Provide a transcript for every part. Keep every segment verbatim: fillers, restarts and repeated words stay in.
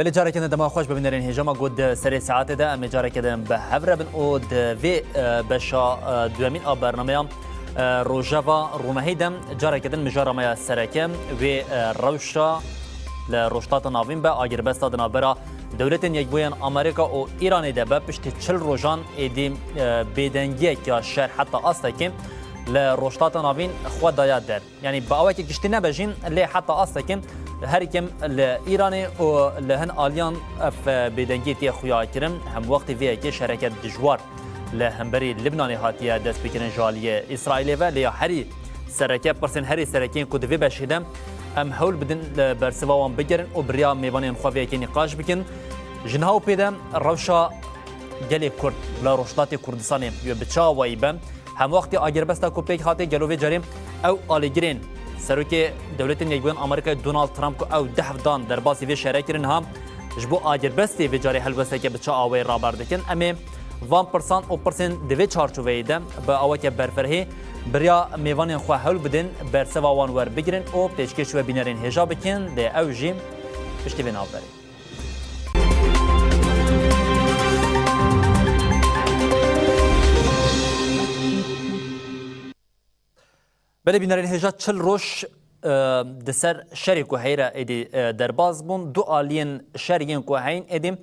Belê, careke din dema xweş, bibînerên hêja me, got di serê saetê de em ê careke din bi hev re bin û di vê, e, beşa, e, duyemîn a bernameya, e, Rojeva Ronahî de careke din mijara me ya sereke wê, e, rewşa li Rojhilata Navîn be, agirbesta di navbera Dewletên Yekbûyên Amerîka û Îranê de be, piştî çil rojan êdî, e, bêdengiyek ya şer heta astekê li Rojhilata Navîn xwe daya der. Yanî bi awekî giştî nebe jî, lê heta astekî her kim li Îranê û li hin aliyan ev bêdengî tê xuya kirin. Hemwextî vê yekê şereke dijwar li hemberî Libnanê hatiye destpêkirin ji aliyê Îsraîlê ve, lê ya herî sereke, pirsên herî sereke yên ku di vê beşê de em hewl bidin li bersiva wan bigerin û bi riya mêvanên xwe vê yekê nîqaş bikin. Ji niha û pê de rewşa gelê Kurd li Rojhilatê Kurdistanê wê bi çi awayî be? Hemwextî agirbesta ku pêk hatê, gelo vê carê ew alîgirên Serokê Dewletên Yekbûyên Amerîkayê Donald Trump ku ew deh dan derbasî vê şerê kirin, ha ji bo agirbestê vê carê helwesteke bi çi awayî raber dikin? Em ê van pirsan û pirsên di vê çarçoveyê de bi aweke berfirehî bi riya mêvanên xwe hewl bidin, bersiva wan werbigirin û pêşkêş we bînerên hêja bikin, lê ew jî piştî vê navberê. Belê bînerên hêja, çil roj, e, di ser şerê ku heyra êdî, e, derbas bûn, du aliyên şer yên ku heyîn êdî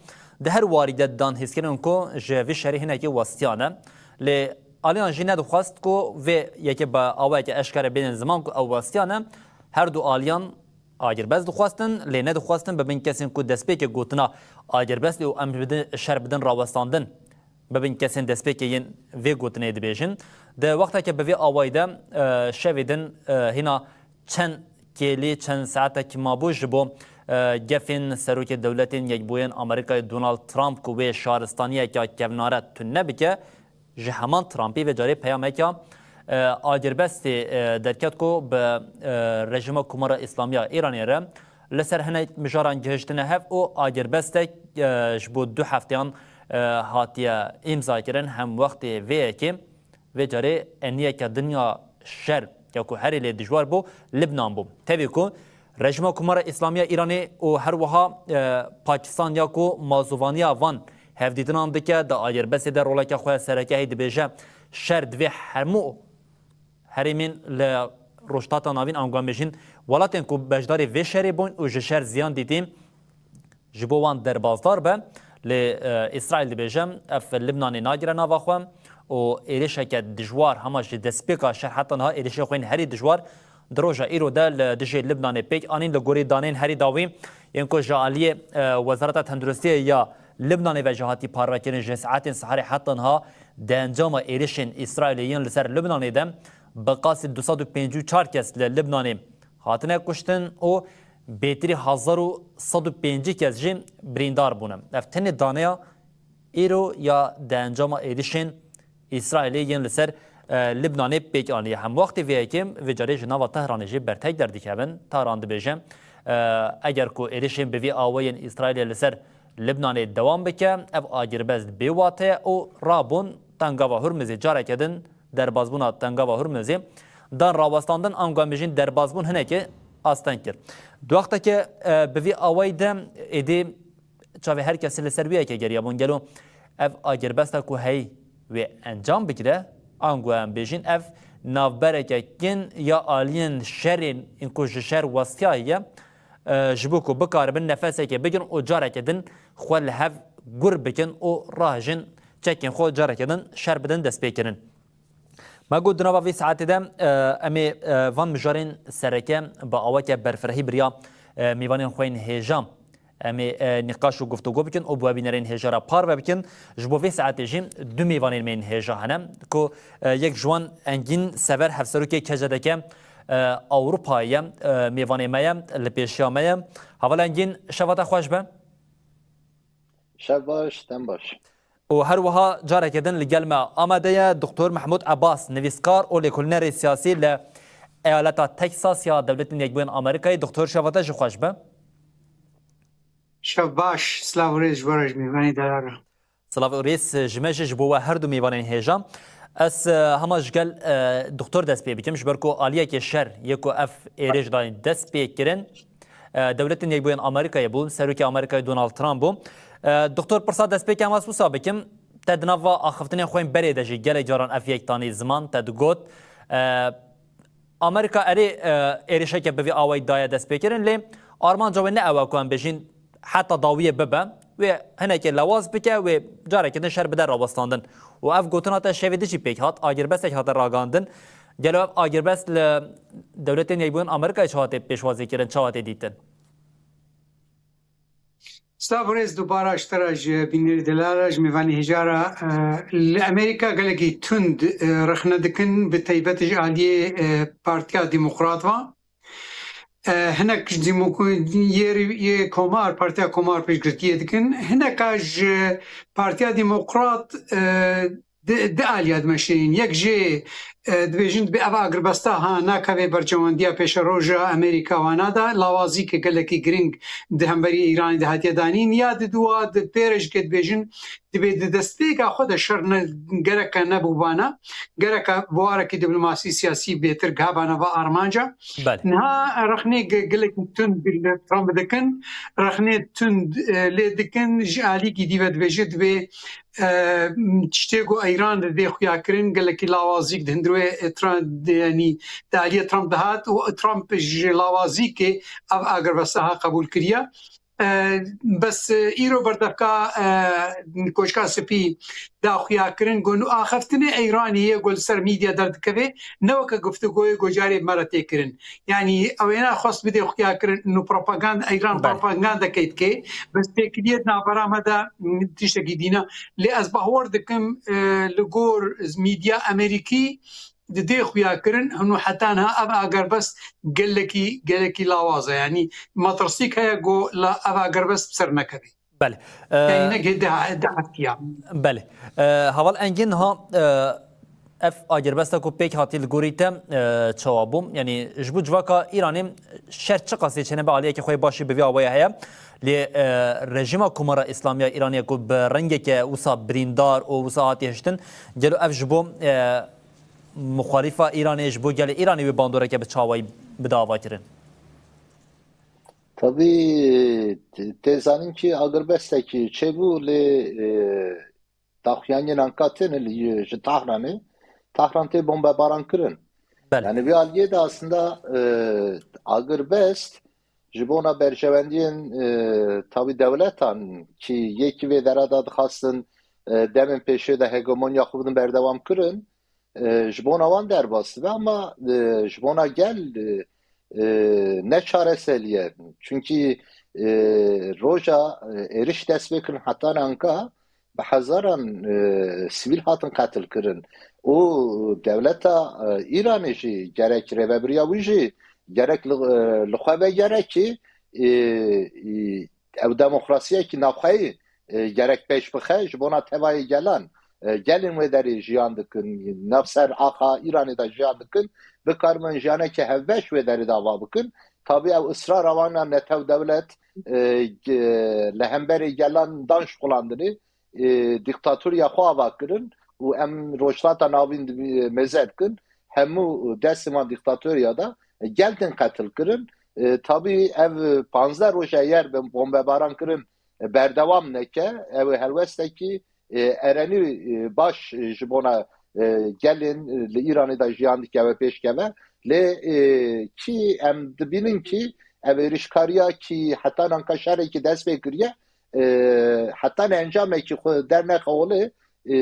di her warî de didan hîskirin ku ji vî şerî hinekî westiyane. Lê aliyan jî nedixwest ku vê yekê bi awayeke eşkere bênin ziman ku ew westiyane. Her du aliyan agirbest dixwestin, lê nedixwestin bibin kesên ku destpêkê gotina agirbest û em bidin, şer bidin rawestandin, bibin kesên destpêkê yên vê gotinê dibêjin. Di wexteke bi vê awayî de, e, şevê din, e, hîna çend kêlî, çend saetek mabû ji bo, e, gefên Serokê Dewletên Yekbûyên Amerîkayê Donald Trump ku wê şaristaniyeke kevnare tune bike, ji heman Trumpî vê carê peyameke, e, agirbestê, e, derket ku bi, e, rejîma Komara Îslamiya Îranê re li ser hinek mijaran gihiştine hev û agirbestek, e, ji bo du hefteyan, e, hatiye îmzakirin. Hemwextê vê yekê, vê carê eniyeke dinya şer ya ku herî lê dijwar bû, Libnan bû. Tevî ku Rejîma Komara Îslamiya Îranê û her wiha, e, Pakistan ya ku mazûvaniya van hevdîtinan dike, di agirbestê de roleke xwe sereke heyî dibêje, şer divê hemû herêmên li Rojhilata Navîn, ango em bêjin welatên ku beşdarî vê şerê bûn û ji şer ziyan dîtî, ji bo wan derbasdar be. Lê, e, Îsraîl dibêje, ev Libnanê nagire nava xwe û êrişeke dijwar, hema ji destpêka şer heta niha êrişê xwe yên herî dijwar di roja îro de li dijî Libnanê pêk anîn. Li gorî danên herî dawî yên ku ji aliyê, e, Wezareta Tenduristiyê ya Libnanê ve jî hatî parvekirin, ji saetên siharê heta niha di encama êrişên Îsraîlê yên li ser Libnanê de bi qasî du sed û pêncî û çar kes li Libnanê hatine kuştin û bêtirî hezar û sed û pêncî kes jî birîndar bûne. Ev tenê daneya îro ya di encama êrişên Îsraîlê yên li ser, e, Libnanê pêk aniye. Hemwextê vê yekê vê carê ji nava Tehranê jî bertek derdikevin. Tehran dibêje, e, eger ku êrişên bi vî awayên Îsraîlê li ser Libnanê dewam bike, ev agirbest bê wate ye û rabûn Tengava Hurmizê careke din derbazbûna Tengava Hurmizê dan rawestandin, ango em bêjin derbazbûn hinekê asteng kir. Di wexteke, e, bi vî awayî de êdî çavê her kesî li ser wî yekê geriyabûn. Gelo ev agirbesta ku heyî wê encam bigire, ango em bêjin ev navbereke kin ya aliyên şerên ên ku ji şer westiyaye, e, ji bo ku bikaribin nefesekê bigrin û careke din xwe li hev gur bikin û rahêjin çekên xwe careke din şer bidin destpêkirin. Me got di nava vê saetê de, e, em ê, e, van mijarên sereke bi aweke berfirehî bi riya, e, mêvanên xwe yên hêja em ê, e, nîqaş û guftûgo bikin û bi we bînerên hêja re parve bikin. Ji bo vê saetê jî du mêvanên me yên hêja hene ku, e, yek ji wan Engîn Sever, hevserokê K C D K, e, Ewropayê ye, e, mêvanê me ye, li pêşiya me ye. Heval Engîn, şeva te xweş be. Şev baş, dem baş. Û her wiha careke din li gel me amade ye Doktor Mehmûd Ebas, nivîskar û lêkolînerê siyasî li eyaleta Texas ya Dewletên Yekbûyên Amerîkayê. Doktor, şeva te jî xweş be. Şev baş, silav û rêz ji we re, ji mêvanê delal re. Silav û rêz ji me jî ji bo we her du mêvanên hêja. Ez, e, hema ji gel, e, doktor dest pê bikim, ji ber ku aliyekê şer yê ku ev êrîş dayîn dest pê kirin, E, Dewletên Yekbûyên Amerîkayê bû, Serokê Amerîkayê Donald Trump bû. E, Doktor, pirsa destpêkê em ez wisa bikim. Te di nav va axiftinên xwe yên berê de jî gelek caran ev yek tanî ziman te digot. E, Amerîka erê, e, êrişeke bi vî awayî daye destpêkirin, lê armanca wê ne ew e ku em bêjin heta dawiyê bibe, wê hinekê lewaz bike, wê careke din şer bide rawestandin. Û ev gotina te şevê din jî pêk hat, agirbestek hate ragihandin. Gelo ev agirbest li Dewletên Yekbûyên Amerîkayê çawa tê pêşwazî kirin, çawa tê dîtin? Silav û rêz dubara ji te re, ji bînerê delal re, ji mêvanê hêja re. E, li Amerîka gelekî tund, e, rexne dikin, bi taybet ji aliyê, e, Partiya Demokrat ve. E, hinek ji dîmok-, yê, yê Komar, Partiya Komar piştgirtiyê dikin. Hineka ji Partiya Demokrat, e, di, di aliya dimeşînin. Yek jê, e, dibêjin dibê ev agirbesta ha nakeve berjewendiya pêşeroja Amerîka wana de, lawazîke gelekî giring di hemberî Îranê de hatiye danîn. Ya di dû a di pêre jî ke dibêjin dibê di destpêka xwe de şer ne, gereke nebûbana, gereke buwarekî diplomasî siyasî bêtir gihabana va armanca. Belê. Niha rexnê ge-, gelekî tund bi li Trump dikin, rexnê tund, e, lê dikin, ji alîkî dî ve dibêje dibê, e, tiştê ku Îran didê xuya kirin, gelekî lawazîk di hundirê, e, Trump, de, yanî di aliyê Trump dihat û Trump ji lawazîkê ev agirbesta ha qebûl kiriye. E, bes, e, îro berdevka, e, Koçka Spî da xuya kirin, got, axiftinê Îranê yê ku li ser medya derdikeve, ne weke guftûgoyê ku carê me re tê kirin. Yanî ew ê nexwest bidê xuya kirin, û propaganda, Îran Belê. propagandekê dike, bes têkiliyê di navbera me de, m, tiştekî dîne. Lê ez bawer dikim, e, li gor medya Amerîkî didê xuya kirin, hûn heta niha ev agerbest gelekî, gelekî lawaz e. Yanî metirsîk heye ku la ev agerbest bi ser nekeve. Belê. E, Yanî ne gê de, de hetiya. Belê. E, Heval Engin, ha, e, ev agirbesta ku pêk hatî li gorî te, e, çawa bû? Yanî ji bo civaka Îranê şer çiqasî çênebe aliyeke xwe başî bi vî awayê heye. Lê, e, rejîma Komara Îslamiya Îranê ku bi rengeke wisa birîndar û wisa hatiye hiştin, gelo ev ji bo, e, muxalîfa Îranê, ji bo gelê Îranê wê bandoreke bi çawayî bide avakirin? Tabî, te-, tê zanîn kî agirbestekî çêbû, lê, e, daxuyaniyên anka têne li, ji Tahranê. Tahran tê bombebaran kirin. Belê. Yani vê aliyê de aslında, e, agirbest ji bona berjewendiyên, e, tabî dewletan kî yekî vê dera de dixwastin, e, demên pêşê de hegemonya xwe bidin berdewam kirin, e, ji bona wan derbas dibe, ama, e, ji bona gel, e, e, ne çareserî ye. Çunkî, e, roja, e, êriş dest pê kirin heta nanka bi hezaran, e, sivîl hatin qetil kirin. Û dewleta, e, Îranê jî gerek rêvebiriya wî jî gerek li, e, li xwe ve gerek, e, e, ew demokrasiyekî navxweyî, e, gerek pêş bixe, ji bona tevayê gelan, e, gelên wê derê jiyan dikin, nav ser axa Îranê de jiyan dikin, bikaribin jiyaneke hevbeş wê derê de ava bikin. Tabî ew israra wan a netew dewlet, e, ge-, li hemberê gelan dan şixulandinê, e, dîktatoriya xwe ava kirin û em Rojhilata Navîn di-, mêze dikin, hemû destê wan dîktatoriya de gel tên qetil kirin. E, tabî ev panzdeh roja yer bin bombebaran kirin, e, berdewam neke, ew ê helwestekî, e, erenî, e, baş, e, ji bona, e, gelên, e, li Îranê de jiyan dike ve pêşkeve. Lê, e, kî em dibînin kî ev êrişkariya kî heta nanka şerekî dest pê kiriye, e, heta ne encamekî xwe dernexewile, e,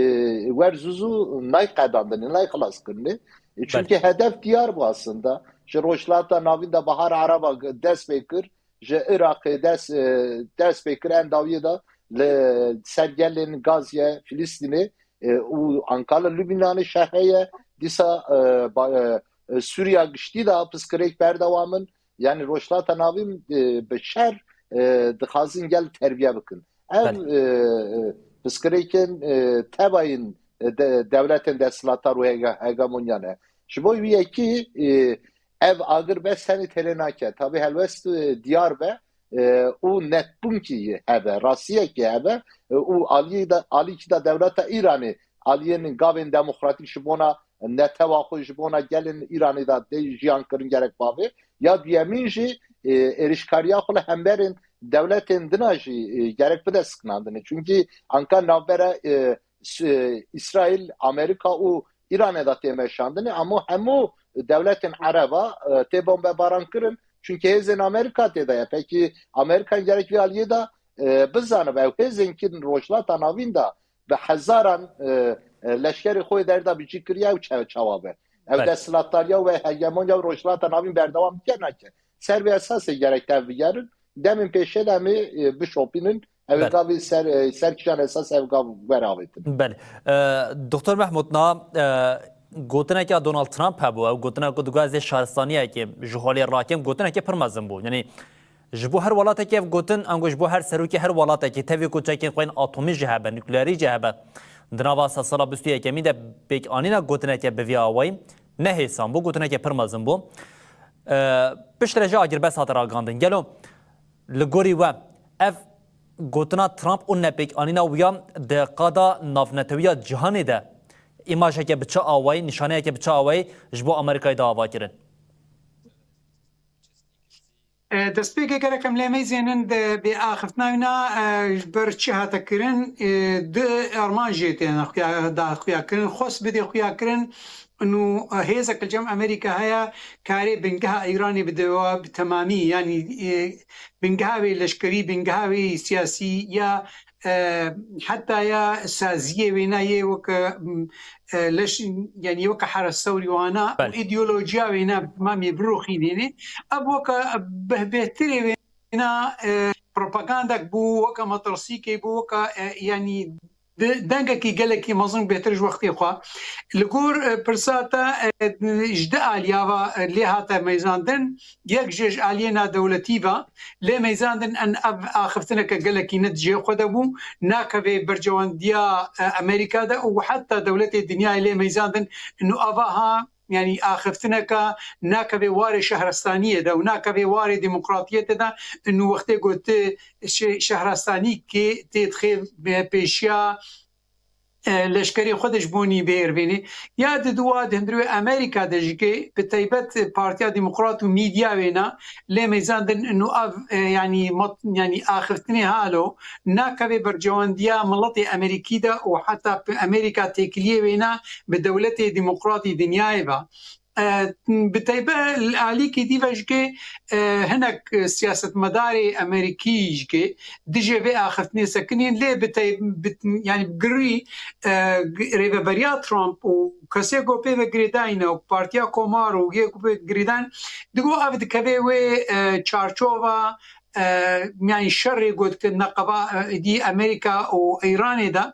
wer zû zû nayê qedandinê, nayê xilaskirinê. E, Belê. Çunkî hedef diyar bû aslında. Ji Rojhilata Navîn de Bahar Araba dest pê kir, ji Iraqê dest, e, dest pê kir, en dawiyê de li ser gelên Gazze, Filistînê, e, û anka li Lubnanê şer heye, dîsa, e, ba-, e, e, Sûriya giştî de piskirêk berdewam in. Yani Rojhilata Navîn, e, bi şer, e, dixwazin gel terbiye bikin. Ev, Belê. e, e, piskirêkên, e, tebayên, e, de-, dewletên desthilatar û hege-, hegemonyan e. Ji bo wî yekî, e, ev agirbest tenê têlê nake. Tabî helwest, e, diyar be, e, û netbûnkî hebe, rastiyekî hebe, e, û aliyê de, alîkî de dewleta Îranê aliyên gavên demokratîk ji bona netewa xwe ji bona gelên Îranê de tê jiyan kirin gerek bavê. Ya duyemîn jî, e, êrişkariya xwe li hemberên dewletên dina jî, e, gerek bide sikinandinê. Çunkî anka navbera, e, s-, e, Îsraîl, Amerîka û Îranê de tê meşandinê, ama hemû dewletên Ereba, e, tê bombebaran kirin. Çunkî hêzên Amerîka tê de ye. Pekî Amerîka gerek vê aliyê de, e, bizanibe, ew hêzên kin Rojhilata Navîn de bi hezaran, e, e, leşkerê xwe derda bi cî kiriye û çe-, çawa be. Ev Belê. desthilatdariya û hegemonya Rojhilata Navîn berdewam dike nake. Ser vê esasê gerek tev bigerin. Demên pêşê de em ê, e, bişopînin. Ew ê Belê. gavê ser, e, ser kîjan esas ev gav were avêtin. Belê. E, Doktor Mehmûd, na, e, gotineke Donald Trump hebû. Ew gotinek ku digot ez ê şaristaniyekê ji holê rakim, gotineke pir mezin bû. Yanî ji bo her welatekê ev gotin, ango ji bo her serokê her welatekê, tevî ku çekên xwe yên atomî jî hebe, nukleerî jî hebe. Di nava sedsala bîst û yekemîn de pêkanîna gotineke bi vî awayî ne hêsan bû, gotineke pir mezin bû. E, piştre jî agirbest hate ragandin. Gelo li gorî we ev gotina Trump û nepêkanîna wî ya di qada navnetewiya cîhanê de îmajeke bi çi awayî, nîşaneyeke bi çi awayî ji bo Amerîkayê da ava kirin? E, destpêkê gerek em lê meyzênin di bê axiftina wîna, e, ji ber çi hate kirin, e, di armanjê têne xuya, da xuya kirin, xwest bidê xuya kirin, û, e, hêzek li cem Amerîka heye, karê bingeha Îranê bide wa bi temamî, yanî, e, bingeha wê leşkerî, bingeha wê siyasî ya e, heta ya saziyê wêna yê weke, m, e, leş, yanî weke Heres Sewrî wana û Belê. îdeolojiya wêna bi temamî birûxînêne. Ev weke beh-, bêhtirê wêna, e, propagandek bû, weke metirsîkê bû, weke, e, yanî de-, dengekî gelekî mezin bêhtir ji wextê xwe. Li gor, e, pirsa te, e, ji di aliya ve, e, lê hate meyzandin, yek jê ji aliyê nadewletî ve lê meyzandin, en ev axiftineke gelekî ne di cihê xwe de bû, nakeve bercewendiya, e, Amerîka de û heta dewletê dinyayê lê meyzandin, û ava ha, yanî axiftineke nakeve warê şehrestaniyê de û nakeve warê demokratiyetê de, û wextê ku tu şe-, şehrestanî kê tê dixê, e, pêşiya e, leşkerê xwe de ji bo nî bêrvênê. Ya di dua di hundirê Amerîka de jî ke bi taybet Partiya Demokrat û mîdya wêna lê meyzandin û ev, e, yanî mat-, yanî axiftinê halo nakeve bercewendiya miletê Amerîkî de û heta Amerîka têkiliyê wêna bi dewletê demokratî dinyayê ve. E, bi taybet li alîkî dî ve jî ke, e, hinek, e, siyasetmedarê Amerîkî jî ke dijê vê axiftinê sekinên lê bi tay-, bi, yanî bi girî, e, rêveberiya Trump û kesê ku pê ve girêdayî ne û Partiya Komar û yê ku pê girêdan digo ev dikeve wê, e, çarçova e, yanî şerê got ki neqeba, e, dî Amerîka û Îranê de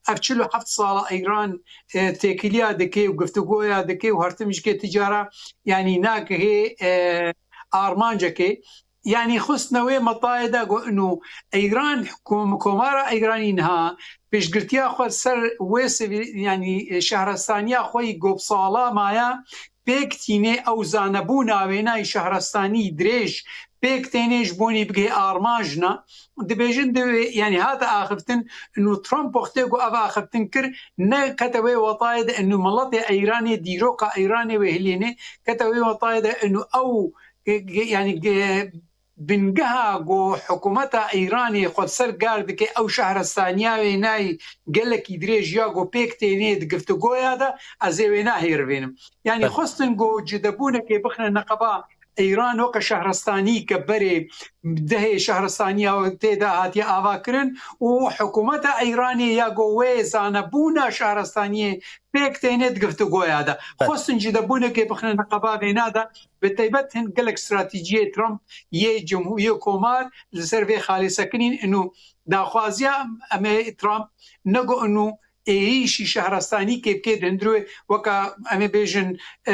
ev çil û heft sala Îran, e, têkiliya dike û giftugoya dike û her tim ji ke ticara yanî nagihê, e, armancekê. Yanî xistine wê metayê de got inu Îran, kom-, komara Îranî niha piştgirtiya xwe ser wê sivî-, yanî, e, şehrestaniya xwe yî gopsala maya pêk tînê ew zanebûna wênayî şehrestanî dirêj pêk tênê ji bonî bigihê armanjna. Dibêjin di wê, yanî hate axiftin, inu Trump wextê ku ev axiftin kir, ne kete wê wetayê de inu miletê Eyranê, dîroka Eyranê wê hilênê, kete wê wetayê de inu ew, e, e, yanî, e, bingeha ku hikûmeta Îranê xwe li ser gar dike, ew şehrestaniya wênayî gelekî dirêj ya ku pêk tênê di giftugoya de, ez ê wêna hêrivênim. Yanî Belê. xwestin ku cidebûnekê bixine neqeba Îran weke şehrestanî ke berê dehê şehrestaniya tê de hatiye avakirin û hikûmeta Îranê ya ku wê zanebûna şehrestaniyê pêk tênê di giftugoya de. Belê. Xwestin cidebûnekê bixine neqeba vêna de. Bi taybet hin gelek stratejiyê Trump yê cumhû-, yê komar li ser vê xalê sekinîn inu daxwaziya em ê Trump ne ku inu êrîşî şehrestanî kê bikê di hundirê weka em ê bêjin, e,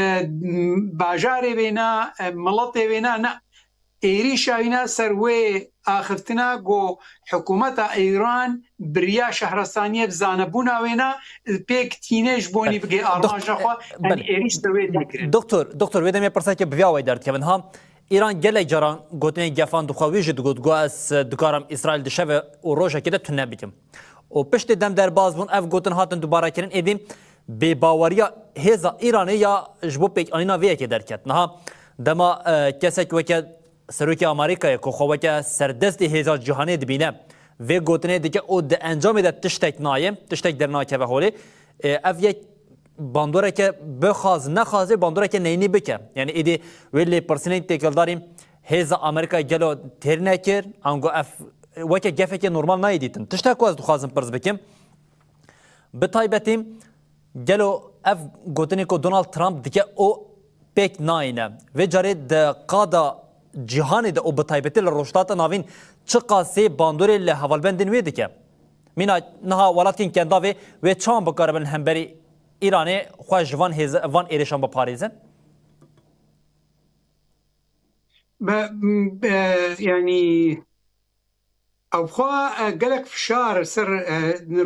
bajarê wêna, e, miletê wêna ne. Êrîşa wîna ser wê axiftina ku hikûmeta Îran biriya şehrestaniyê bi zanebûna wêna pêk tîne ji bonî Belê. bigê armanca Dokt-, xwe, yanî belê. êrîş ser wê tê kirin. Doktor, doktor, wê demê pirseke bi vî awayî derdikevin. Ha, Îran gelek caran gotinên gefan dixwe wî jî digot, got, ez dikarim Îsraîl di şeve û rojekê de tune bikim. Û piştê dem derbas bûn, ev gotin hatin dubare kirin. Êdî Bêbaweriya hêza Îranê ya ji bo pêkanîna vê yekê derket. Niha dema, e, kesek weke Serokê Amerîkayê ku xwe weke serdestê hêza cîhanê dibîne, vê gotinê dike û di encamê de tiştek nayê, tiştek dernakeve holê. E, ev yek bandoreke bixwaz nexwazê bandoreke neynî bike. Yani êdî wê lêpirsînên têkildarî hêza Amerîkayê gelo têr nekir, ango ev weke gefeke normal nayê dîtin. Tiştek ku ez dixwazim pirs bikim, bi taybetî gelo ev gotinê ku Donald Trump dike û pêk nayîne. Vê carê di qada cîhanê de û bi taybetî li Rojhilata Navîn çiqasê bandorê li hevalbendên wê dike? Mîna niha welatên kendavê wê çawan bikaribin hemberî Îranê xwe ji van hêz-, van êrişan biparêzin? Be, be, yani, ew xwe, e, gelek fişar ser, e,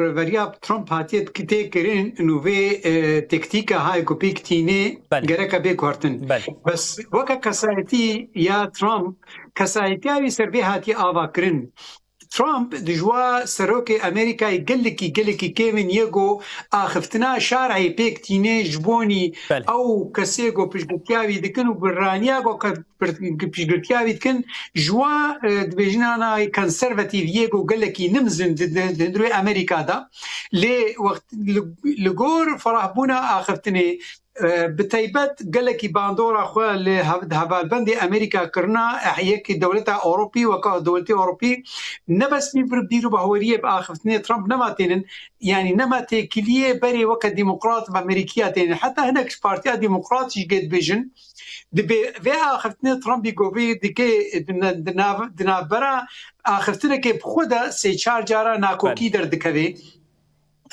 rêveriya Trump hatiye ki-, tê kirin, û vê, e, tektîka hay ku pêk tînê Belê. gereke bê guhertin. Belê. Bes weke kesayetî ya Trump, kesayetiya wî ser vê hatiye ava kirin. Trump dijwa serokê Amerîkayê gelekî, gelekî kêmin yê ku axiftina şareyê pêk tînê ji bonî Belê. ew kesê ku piştgirtiya wî dikin û biraniya ku ke-, piştgirtiya wî dikin, ji wa, e, dibêjinana konservatîv yê ku gelekî nimzin di, di, di hundirê Amerîka de. Lê wext li, li gor ferahbûna axiftinê, e, bi taybet gelekî bandora xwe li hev-, di hevalbendê Amerîka kirina, eh, yekî dewleta Ewropî, weka dewletê Ewropî, ne bes bîr, bîr û baweriyê bi axiftinê Trump nema tênin, yanî nema têkiliyê berê weke demokrat bi Amerîkiya tênin. Heta hinek ji Partiya Demokrat jî gê dibêjin, dibê vê axiftinê Trumpî govî dike di ne-, di nav-, di navbera axiftinekê bi xwe de sê çar cara nakokî Belê. derdikeve.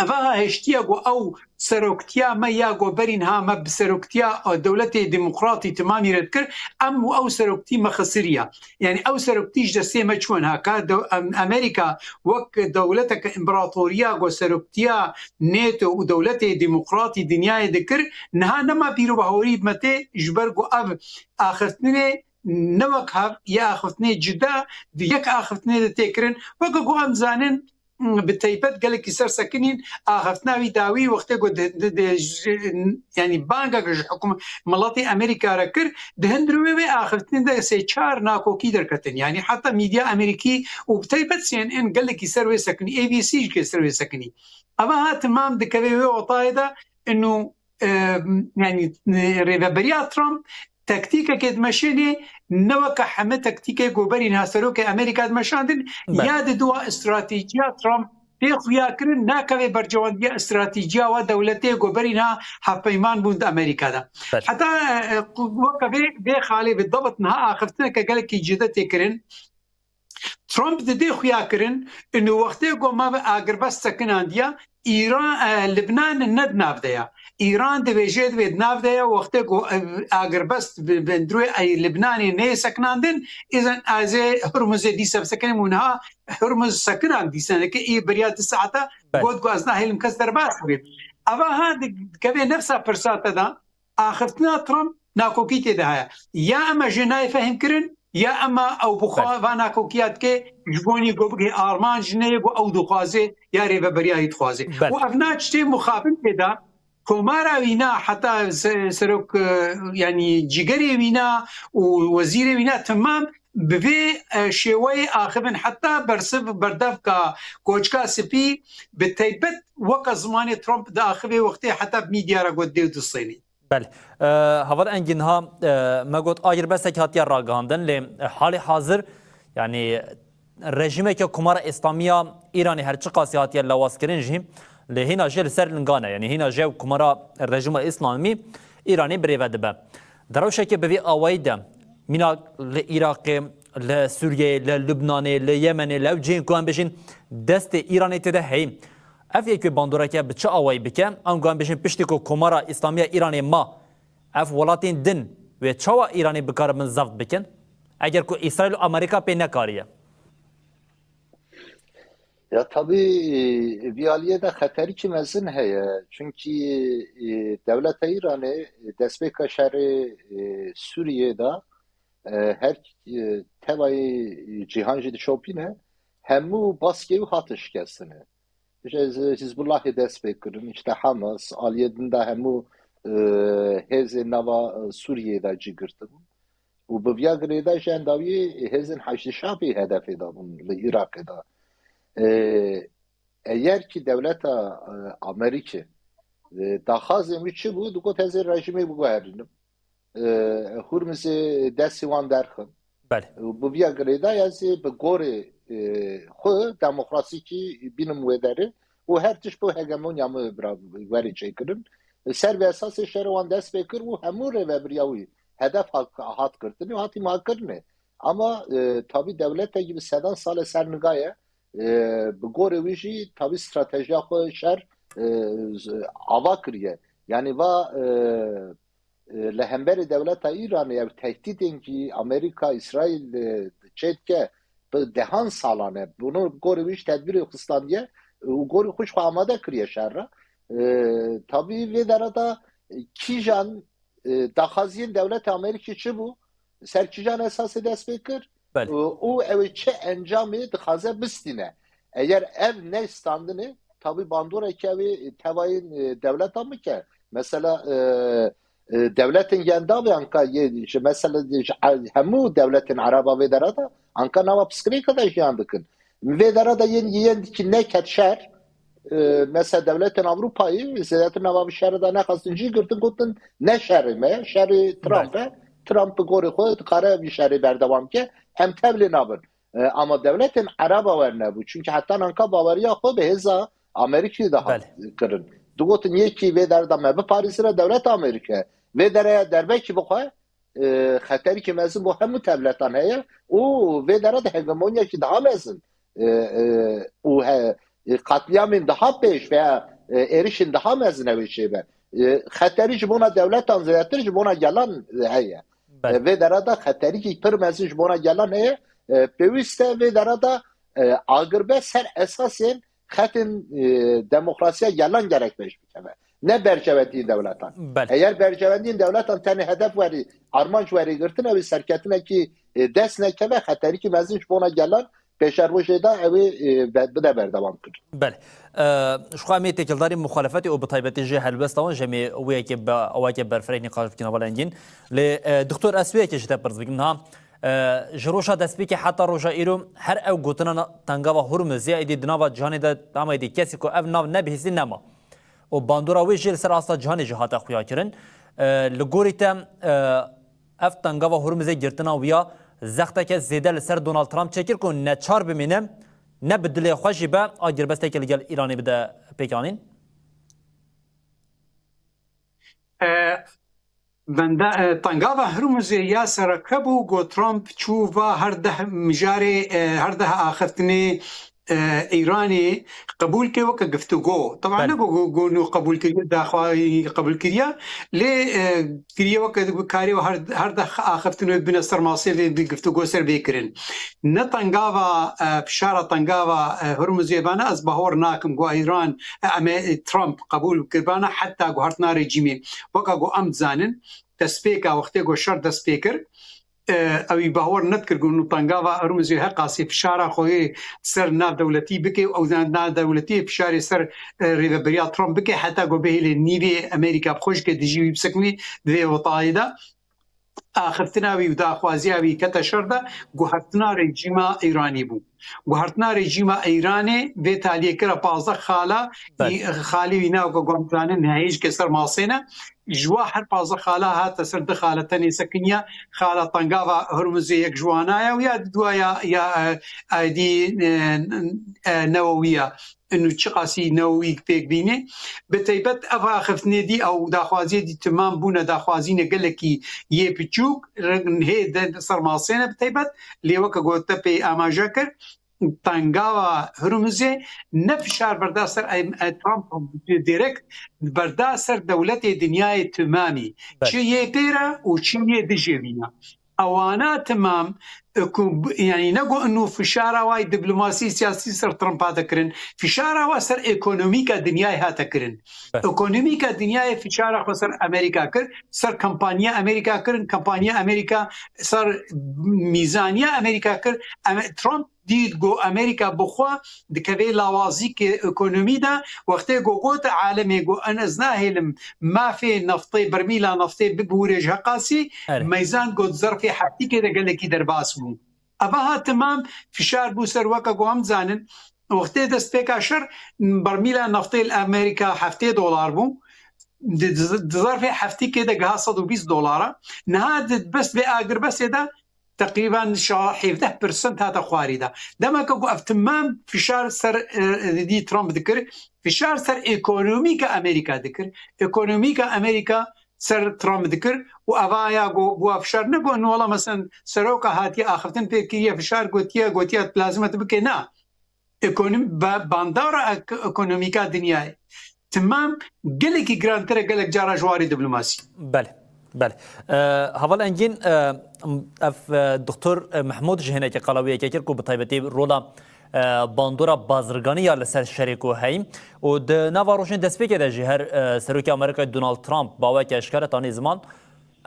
Eva ha hiştiye ku ew seroktiya me ya ku berî niha me bi seroktiya, e, dewletê demokratî timamî re dikir, em û ew seroktî me xisiriya. Yani ew seroktî ji destê me çûn ha ka de-, em-, Amerîka wek dewleteke împaratoriya ku seroktiya NATO û dewletê demokratî dinyayê dikir, niha nema bîr û bawerî me tê ji ber ku ev axiftinê ne wek hev ya axiftinê cida di yek axiftinê de tê kirin. Weke ku em zanin, bi taybet gelekî ser sekinîn, axiftina wî dawî wextê ku di, di, di, ji, yanî bangek ji hikum-, miletê Amerîka re kir, di hundirê wê axiftinê de sê çar nakokî derketin. Yanî heta medya Amerîkî û bi taybet C N N gelekî ser wê sekinî, A B C jî ser wê sekinî. Eva ha timam dikeve wê otayê de, inu, e, yanî, e, rêveberiya Trump tektîkekê dimeşênê, ne weke heme tektîkê ku berî niha serokê Amerîka dimeşandin, Belê. ya di dua stratejiya Trump tê xuya kirin, nakeve bercewendiya stratejiya wa dewletê ku berî niha hevpeyman bûn di Amerîka de. Belê. Heta, e, e, weke vê, vê xalê bi debit niha axiftineke gelekî cide tê kirin. Trump didê xuya kirin, inu wextê ku me bi agirbest sekinandiya, Îran, e, Libnan ne di nav de ya. Îran dibêje divê di nav de ya, wextê ku, e, agirbest bi, bi hundirê, e, Libnanê neyê sekinandin, îzen ez ê Hurmuzê dîsa bisekinim û niha Hurmuz sekinan dîsa neke, ê beriya du saeta Belê. got ku ez nahêlim kes derbas bibê. Eva ha di, dikeve nefsa pirsa te de, axiftina Trump nakokî tê de heye. Ya ema jê nayê fehmkirin, ya ema ew bi xwe Belê. va nakokiya dike, ji bo nî ku bigihê armanc neyê ku ew dixwaze ya rêveberiya wî dixwaze. Belê. Û ev na tiştê mixabin tê de, komara wî na, heta se-, serok, e, yanî cîgerê wî na û wezîrê wî na timam bi vê, e, şêweyê axivin, heta bersiv berdevka Koçka Spî, bi taybet weke zimanê Trump diaxivê wextê heta bi medya re got dê û distênî. Belê. E, Heval Engîn, niha, e, me got agirbestek hatiye ragihandin, lê, e, halê hazir, yanî rejîmeke Komara Îslamiya Îranê her çiqasî hatiye lawazkirin jî, lê hîna jê li ser lingan e. Yanî hîna jê ew Komara Rejîma Îslamî Îranê birêve dibe. Di rewşeke bi vî awayî de, mîna li Iraqê, li Sûriyeyê, li Lubnanê, li Yemenê, li ew cihên ku em bêjin destê Îranê tê de heyî. Ev yek wê bandoreke bi çi awayî bike? Ango em bêjin piştî ku Komara Îslamiya Îranê ma, ev welatên din wê çawa Îranê bikaribin zeft bikin? Eger ku Îsraîl û Amerîka pê nekariye? Ya tabî, e, vî aliyê de xeterîkî mezin heye. Çunkî, e, dewleta Îranê, e, destpêka şerê, e, Sûriyê de, e, her, e, tevayî cîhan jî dişopîne, hemû baskê wî hate şikestine. ji Hizbullahê dest pê kirin, işte Hamas, aliyê din de hemû, e, hêzên nava, e, Sûriyeyê de cî girtibûn. Û bi viya girêda jî endawî hêzên Heşdî Şabî hedefê de bûn li Iraqê de. E, eyer kî dewleta, e, Amerîkê, e, daxwazên wî çi bû? Digot ez ê rejîmê biguherînim. E, Hurmizê destê wan derxim. Belê. Û bi viya girêda ez ê bi gorê, e, xwe demokrasîkî bînim wê derê û her tişt bo hegemonya min bira werê çêkirin. Ser vê esasê şerê wan dest pê kir û hemû rêvebiriya wî hedef hat, hat girtinê û hatî makirinê. Ama, e, tabî dewletekî bi sedan sal e ser niga ye. E, bi gorê wî jî tabî stratejiya xwe şer, e, z-, ava kiriye. Yanî va, e, e, li hemberî dewleta Îranê ew tehdîdên kî Amerîka, Îsraîl, e, çêdike bi dehan salan e. Bunu gorê wî ji tedbîrê xistandiye û gorî xwe ji xwe amade kiriye şer re. E, tabî vê dera de kîjan, e, daxwaziyên dewleta Amerîkê çi bû? Ser kîjan esasê dest pê kir? Belê. Û, û ew ê çi encamê dixwaze bistîne? Eger ev nestandinê, tabî bandoreke wê tevayên, e, dewleta bike. Mesela, e, e, dewletên yendavê anka yê, ji mesela ji a-, hemû dewletên Ereba vê dera de anka nava piskirêka de jiyan dikin. Vê dera de yên, yên dikî neket şer, e, mesela dewletên Ewropayê zêdetir nava vî şerê de nexwestin cî girtin, gotin ne şerê me, şerê Trump e. Trump bi gorê xwe dikare vî şerê berdewam ke. Em tevlê nabin. E, ama dewletên Ereba wernebû. Çunke heta anka baweriya xwe bi hêza Amerîkî de hat Belê. kirin. Digotin yekî vê derda me biparêzire dewleta Amerîka. Vê dereye derbekî bixwe, e, xeterîkî mezin bo hemû dewletan heye û vê dera de hegemonyekî daha mezin, e, e, û he, e, qetlîamên daha pêş veya, e, êrişên daha mezin ew ê çêbe. E, xeterî ji bona dewletan zêdetir ji bona gelan heye. Belê. E, vê dera de xeterîkî pir mezin ji bona gelan heye. E, pêwîst e vê dera de, e, agirbe ser esasên xetên, e, demokrasiya gelan gerek pêş bikeve. Ne berjewendiyên dewletan. Belê. Eger berjewendiyên dewletan tenê hedef werî, armanc werî girtin, ew ê serketinekî, e, dest nekeve, xeterîkî mezin ji bona gelan pêşerojê de ew ê, e, be-, bide berdewam kir. Belê. E, ji xwe em ê têkildarî muxalefetê û bi taybetî jî helbesta wan ji em ê wê yekê be-, awayekê berfireh nîqaş bikin hevalên gîn. Lê, e, doktor, ez wê yekê ji te pirs bikim niha. E, ji roja destpêkê heta roja îro her ew gotina na-, tengava Hurmizê êdî di nava cîhanê de, ama êdî kesî ku ev nav nebihîstî nema. Û bandora wê jî li ser asta cîhanê jî hate xuya kirin. E, li gorî te, e, ev tengava Hurmizê girtina wî ya zexteke zêde li ser Donald Trump çêkir ku neçar bimîne, ne bi dilê xwe jî be, agirbesteke li gel Îranê bide pêkanîn? E, Benda, e, tengava Hurmuzê ya sereke bû, got Trump çû va her deh mijarê, e, her deh axiftinê, e, Îranê qebûl ke weke giftugo. Teban Belê. ne got, got, got nû qebûl kiriye, daxwa qebûl kiriye. Lê, e, kiriye weke karê her, her deh axiftinê bine ser masê vê bi giftugo ser vê kirin. Ne tengava, e, fişara tengava, e, Hurmuzê bana ez bahor nakim, got Îran, e, em ê Trump qebûl kiribana heta guhertina rejîmê. Weka ku em dizanin, destpêka wextê ku şer dest pê kir, e, ewî bawer nedikir ku nû tengava Hurmuzê heqasî fişara xwe yê ser navdewletî bike û ew navdewletî fişarê ser, e, rêveberiya Trump bike heta ku bihêle nîvê Amerîka bi xwe jike dijî wî bisekine di vê wetayê de. Axiftina wî û daxwaziya wî kete şer de guhertina rejîma Îranê bû. Guhertina rejîma Îranê vê taliyê kira pazdeh xala, Belê. xalê wî navka gomzanin heyî ji keser masê ne. Ji wa her pazdeh xala hate ser du xale tenê sekiniya, xala tengava Hurmuzê yek ji wana ye û ya duwa ya, ya, e, aydî, e, e, newewî ye. Inu çiqasî newewî pêk bîne. Bi taybet ev axiftinê dî ew daxwaziyê dî timam bûne, daxwazîne gelekî yê piçûk, hê de ser masê ne bi taybet, lê weke ku te pê amaje kir, tengava Hurmuzê ne fişar berda ser em-, e, Trump direkt berda ser dewletê dinyayê timamî. Belê. Çi yê pê re û çi yê dijê wî ne. Ewana timam, e, ku b-, yanî ne ku inu fişara wa yê diplomasî siyasî ser Trump hate kirin, fişara wa ser ekonomîka dinyayê hate kirin. Evet. Ekonomîka dinyayê fişara xwe ser Amerîka kir, ser kampanya Amerîka kirin, kampanya Amerîka ser mîzaniya Amerîka kir. Ame-, Trump dît ku Amerîka bi xwe dikeve lawazîkê ekonomî de, wextê ku got alemê ku en ez nahêlim mafê neftê, bermîla neftê bibûre ji heqasî, Erê. meyzand ku di zerfê heftîkê de gelekî derbas bû. Eva ha temam fişar bû ser, weke ku em dizanin, wextê destpêka şer bermîla neftê li Amerîka heftê dolar bû. Di, di, di zerfê heftîkê de giha sed û bîst dolara. Niha di bes vê agirbesê de teqrîben şa-, hevdeh persent hate xwarî de. Demeke ku ev temam fişar ser, e, dî Trump dikir, fişar ser ekonomîka Amerîka dikir. Ekonomîka Amerîka ser Trump dikir û eva ya ku bûa fişar, ne ku wela, mesen, seroka hatiye axiftin pê kiriye, fişar gotiye, gotiye lazim e tu bike, na. Ekonom-, ba-, bandora ek-, ekonomîka dinyayê temam gelekî girantir e, gelek cara ji warê diplomasî. Belê, belê. E, Heval Engîn, e, ev, e, Doktor, e, Mehmûd ji hinekî qala wê yekê kir ku bi taybetî rola, e, bandora bazirganî ya li ser şerê ku heyî û di nava rojên destpêkê de jî her, e, serokê Amerîkayê Donald Trump baweke eşkere tanî ziman,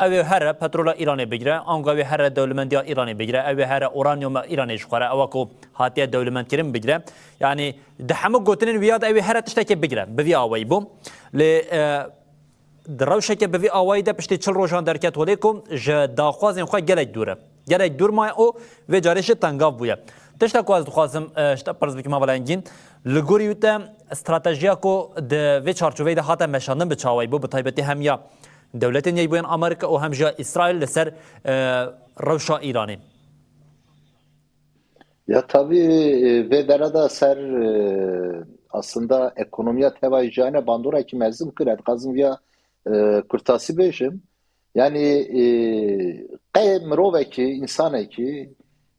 ew ê here petrola Îranê bigire, ango ew ê here dewlemendiya Îranê bigire, ew ê here uranyuma Îranê ji xwe re, ewa ku hatiye dewlemendkirin bigire. Yanî di hemû gotinên wî ya de ew ê here tiştekê bigire. Bi vî awayî bû. Lê, e, di rewşeke bi vî awayî de piştî çil rojan derket holê ku ji daxwazên xwe gelek dûr e. Gelek dûr maye û vê carê jî tengav bûye. Tişta ku ez dixwazim, e, ji te pirs bikim, Heval Engîn, li gorî wî te stratejiya ku di vê çarçoveyê de hate meşandin bi çawayî bû, bi taybetî hem ya dewletên Yekbûyên Amerîka û hem jî ya Îsraîl li ser, e, rewşa Îranê? Ya tabî, e, vê dere de ser, e, aslında ekonomiya tevayî cîhanê bandorekî mezin kir. Ez dixwazim viya, e, kurtasî bêjim. Yanî, e, qey mirovekî, însanekî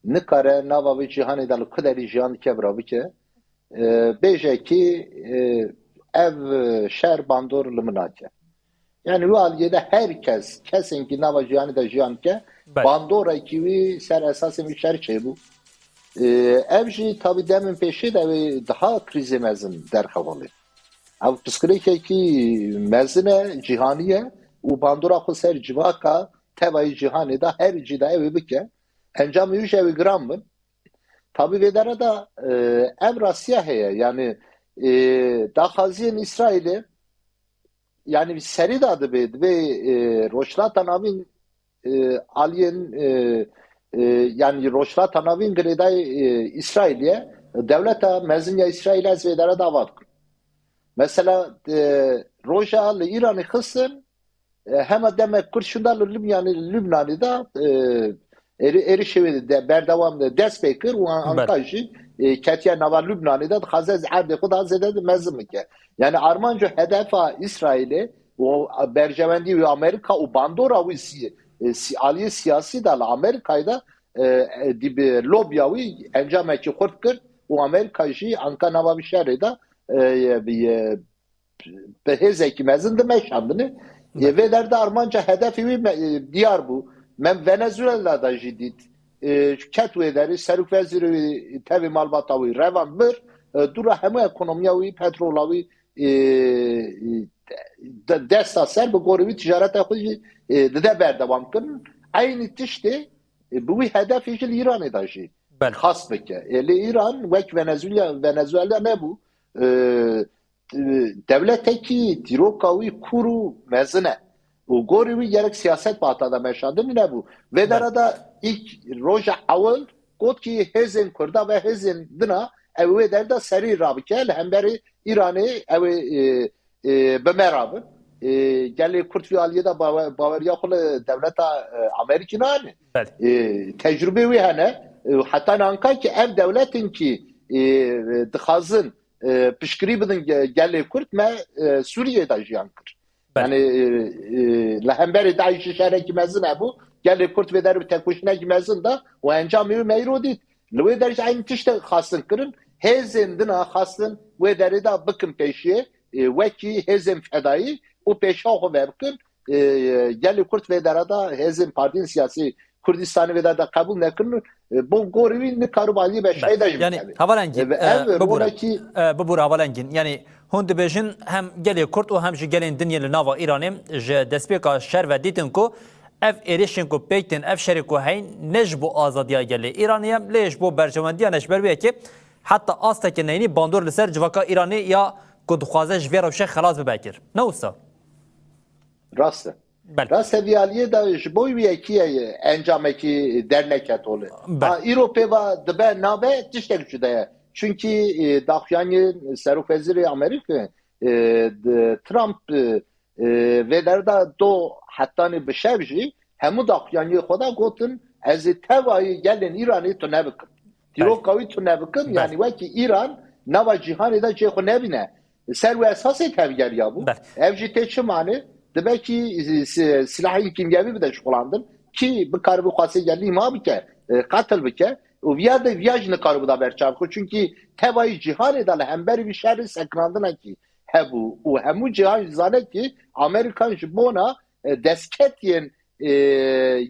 nikare nava vê cîhanê de li ku derî jiyan dike bira bike. E, bêje kî, e, ev şer bandor li min nake. Yani wê aliyê de her kes, kesên kî nava cîhanê de jiyan dike, Belê. bandorekî wî ser esasên wî şer çêbû. E, ev jî tabî demên pêşê de wê daha krîzê mezin derxevalê. Ev pirsgirêkekî mezin e, cîhanî ye û bandora xwe ser civaka tevayî cîhanê de her cî de ew ê bike. Encamê wî jî ew ê giran bin. Tabî vê dere de, e, ev rastiya heye. Yani, e, daxwaziyên Îsraîlê, yani serî de dibe, dibe, e, Rojhilata Navîn, e, aliyên, e, e, yani Rojhilata Navîn girêdayî, e, Îsraîlê ye. Dewleta mezin ya Îsraîlê ez vê dere de ava dikim. Mesela, e, roja li Îranê xistin, e, hema demek Kurd şûnda li Lubnanê, li Lubnanê de, e, êrî-, êrişê wê de berdewam de dest pê kir û An-, Belê. Anka jî, e, ketiye nava Lubnanê de dixwaze ez erdê xwe daha zêde de mezin bike. Yani armanco hedefa Îsraîlê û berjewendî wî Amerîka û bandora wî sî-, e, sî-, aliyê siyasî de li Amerîkayê de, e, e, dî bi lobiya wî encamekî xurt kir û Amerîka jî anka nava vî şerê de, e, bi, e, bi hêzekî mezin dimeşandine. Yê vê derde armanca hedefê wî me-, diyar bû. Me Venezuela da jî dît. E, ket wê derê, serokvezîrê wî tevî malbata wî revan bir, e, dûra hemû ekonomiya wî, petrola wî, e, e, de-, desta ser bi gorî wî ticareta xwe jî, e, dide berdewam kirin. Eynî tiştê, e, bi wî hedefê jî li Îranê de jî Belê. xas bike. E, lê Îran wek Venezuela, Venezuela nebû. E, e, dewletekî dîroka wî kûr û mezin e. Û gorî wî gerek siyaset bi hata de meşandin nebû. Vê Belê. dere de ilk roja ewil got ki hêzên Kurda ve hêzên dina ew wê derde serî rabike li hemberî Îranê ew ê, e, e, bi me rabin. E, gelê Kurd vî aliyê de bawe-, baweriya xwe li dewleta, e, Amerîkî nayane. Belê. E, tecrûbê wî hene. E, heta nanka ki ev dewletin ki, e, dixwazin, e, piştgirî bidin ge-, gelê Kurd me, e, Sûriyê de jiyan kir. Belê. Yani, e, e, li hemberî DAIŞ şerekî mezin hebû, gelê Kurd vê der bi tekoşînekî mezin de û encamê wî me îro dît. Li wê der jî eynî tiştek xastin kirin, hêzên dina xastin wê derê de bikin pêşiyê, e, wekî hêzên fedayî û pêşa xwe vebikin. E, gelê Kurd vê dere de hêzên partiyên siyasî Kurdistanê vê derde qebûl nekirin. E, bo gorî wî nikaribû aliyê veşayê de jî Yani, bikeve. Heval Engîn, E, ve e, ev bibûre. rolekî E, bibûre, Heval Engîn. Yani, hûn dibêjin hem gelê Kurd û hem jî gelên din yên li nava Îranê ji destpêka şer ve dîtin ku Ev êrişên ku pêk tên, ev şerê ku heyn, ne ji bo azadiya gelê Îranê ye, lê ji bo berjewendiya ne. Ji ber wê yekê heta astekê neyînî bandor li ser civaka Îranê ya ku dixwaze ji vê rewşê xelas bibe kir. Ne wisa? Rast e. Belê. Rast e, vî aliyê de ji bo wî yekî ye encamekî derneket holê. Belê. Ha, îro pêva dibe nabe tiştek cuda ye. Çunkî, e, daxuyaniyên Serokwezîrê Amerîkê, e, d-, Trump, e, e, vê derê de do hetanî bi şev jî hemû daxuyaniyê xwe de gotin, ez ê tevayî gelên Îranê tune bikim. Belê. Dîroka wî tune bikim, belê, yanî wekî Îran nava cîhanê de cihê xwe nebîne. Ser wê esasê tevgeriya bû. Belê. Ev jî tê çi mane? Dibe kî, e, si-, silahên kîmyewî bide şixulandin, kî bikaribe xwestê gelî îmha bike, e, qetil bike û viya de, viya jî nikaribû da berçav xwe. Çunkî tevayî cîhanê de li hemberî vî şerê sekinandinekî hebû û hemû cîhan jî zane kî Amerîkan ji bona, e, destketiyên, e,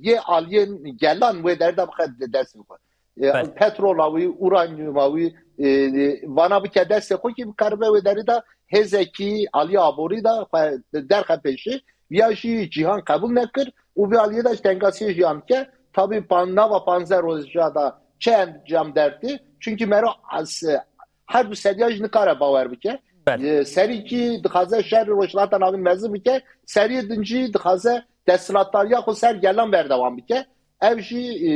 yê aliyên gelan wê derê de bixe destê xwe. E, belê, petrola wî, uranyuma wî, e, e, vana bike destê xwe kî bikaribe wê derê de hêzekî aliyê aborî de xwe derxe pêşî. Viya jî cîhan qebûl nekir û vê aliyê de ji tengasiyê jiyan dike. Tabî pan-, nava panzdeh roja de çi encam dertê? Çunkî mero as-, her du seriya jî nikare bawer bike. Belê. E, serî kî dixwaze şer Rojhilata Navîn mezin bike, seriyê din jî dixwaze desthilatdariya xwe ser gelan berdewam bike. Ev jî, e,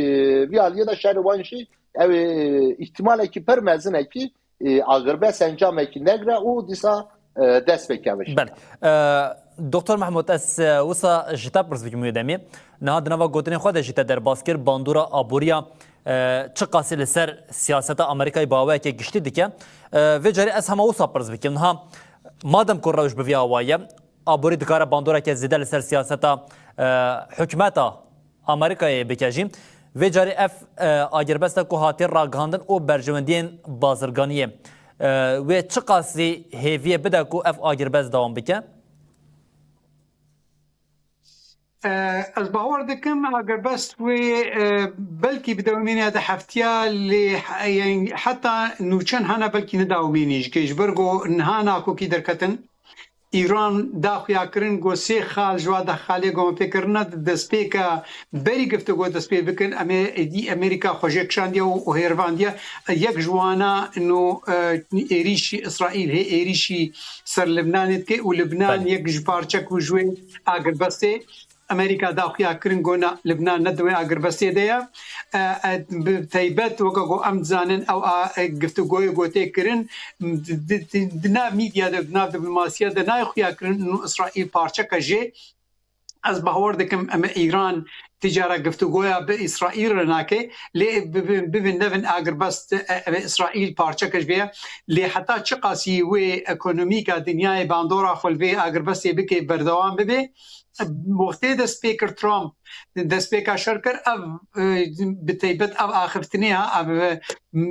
vî aliyê de şerê wan jî ew ê, e, îhtimalekî pir mezin e kî, e, agirbest encamekî negre û dîsa, e, dest pê keve jî. Belê. E, Doktor Mehmûd, ez, e, wisa ji te pirs bikim wê demê. Niha di nava gotinên xwe de jî te derbas kir, bandora aboriya, e, çiqasî li ser siyaseta Amerîkayê bi awayeke giştî dike. E, vê carê ez hema wisa pirs bikim. Niha madem ku rewş bi vî awayî ye, aborî dikare bandoreke zêde li ser siyaseta, e, hikûmeta Amerîkayê bike jî. Vê carê ev, e, agirbeste ku hatiye ragihandin û berjewendiyên bazirganiyê, e, wê çiqasî hêviyê bide ku ev agirbest dewam bike? E, ez bawer dikim agirbest wê, e, belkî bidewimîne di heftiya lê he-, yani heta nûçin hene belkî nidewimînî ji ke ji ber ku niha nakokî derketin. Îran da xuyakirin ku sê xal ji wa deh xalê ku me pê kirine di destpêka berî giftugo dest pê bikin, em ê êdî Amerîka xwe jê kişandiye û, û hêrvandiye. Yek ji wana ino, e, êrîşî Îsraîl hê êrîşî ser Libnanê dike û Libnan, belê, yek ji parçek û ji wê agirbestê. Amerîka da xuyakirin ku na, Libnan ne di wê agirbestê de ye. E, e, bi teybet weke ku em dizanin ew a, e, giftugoyê ku tê kirin, di, di, di, di nav mîdya de, di nav diplomasiya de nayê xuyakirin û Îsraîl parçeke jê. Ez bawer dikim em Îran ticara giftugoya bi Îsraîl re nake, lê bibin, bibin nevin agirbest, e, e, Îsraîl parçeke ji vê ye. Lê heta çiqasî wê ekonomîka dinyayê bandora xwe li vê agirbestê bike berdewam bibe, wextê dest pê kir Trump, destpêka şer kir, ev, e, bi teybet ev axiftinê ha, ev, e,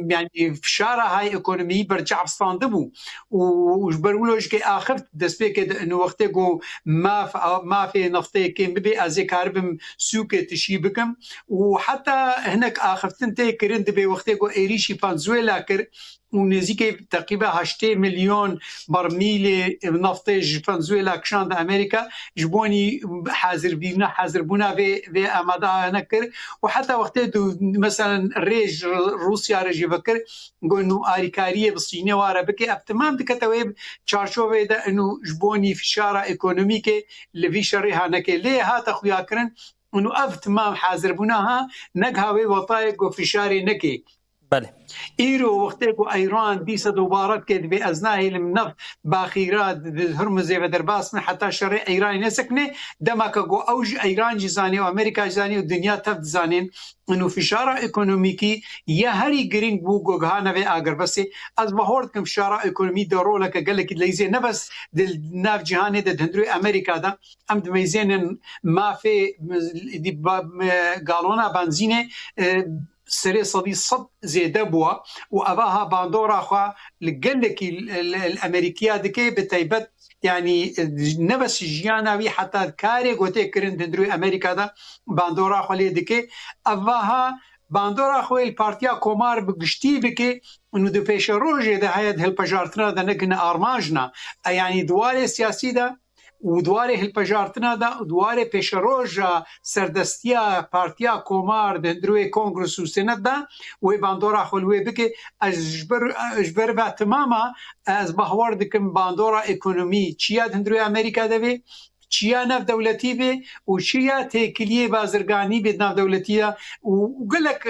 yani fişara hay ekonomiyî berçav standibû û, û ji ber wilo ji ke axift destpêkê de, û wextê ku maf, mafê neftê kêm bibe, ez ê karibim sûkê tişî bikim û heta hinek axiftin tê kirin dibe wextê ku êrîşî Venezuela kir, û nêzîkê teqrîbe heştê milyon bermîlê neftê ji Venezuela kişand Amerîka, ji bonî hazirbîna, hazirbûna vê, vê amadeyane kir û heta wextê du, meselen, rê ji Rûsya re jî vekir, got, nû alîkariyê bi Sînê ware bike, ev temam dikete wê çarçoveyê de, û ji bonî fişara ekonomîkê li vî şerê ha neke. Lê hate xuyakirin, û ev temam hazirbûna ha, neg ha wê wetayê ku fişarê neke. Belê. Îro wextê ku Îran dîsa dubare dike, divê ez nahêlim neft baxîra di Hurmuzê ve derbas bin heta şerê Îranê nesekine, demeke ku ew jî Îran jî zanî û Amerîka jî zanî û dinya tev dizanin. Û fişara ekonomîkî ya herî girîng bû ku gihane vê agirbestê. Ez bawer dikim fişara ekonomî de roleke gelekî dileyîzê ne bes di nav cîhanê de di hundirê Amerîka de. Em dimeyzênin mafê, di ba-, galona benzînê, e, serê sedî sed zêde bûye û eva ha bandora xwe li gelekî li, li, li Amerîkiya dike, bi teybet, yanî, e, ne bes jiyana wî, heta karê ku tê kirin di hundirê Amerîka de bandora xwe lê dike. Eva ha bandora xwe li Partiya Komar bi giştî bike û di pêşerojê de heye di hilbijartina de nekine armanc ne. E, yanî di warê siyasî de û di warê hilpejartina de, di warê pêşeroja serdestiya Partiya Komar di hundirê Kongres û Senet de wê bandora xwe li wê bike. Ez ji ber, ji ber ve timama ez bahwer dikim bandora ekonomî çiya di hundirê Amerîka de bê, çiya navdewletî bê û çiya têkiliyê bazirganî bê di navdewletî de û, û gelek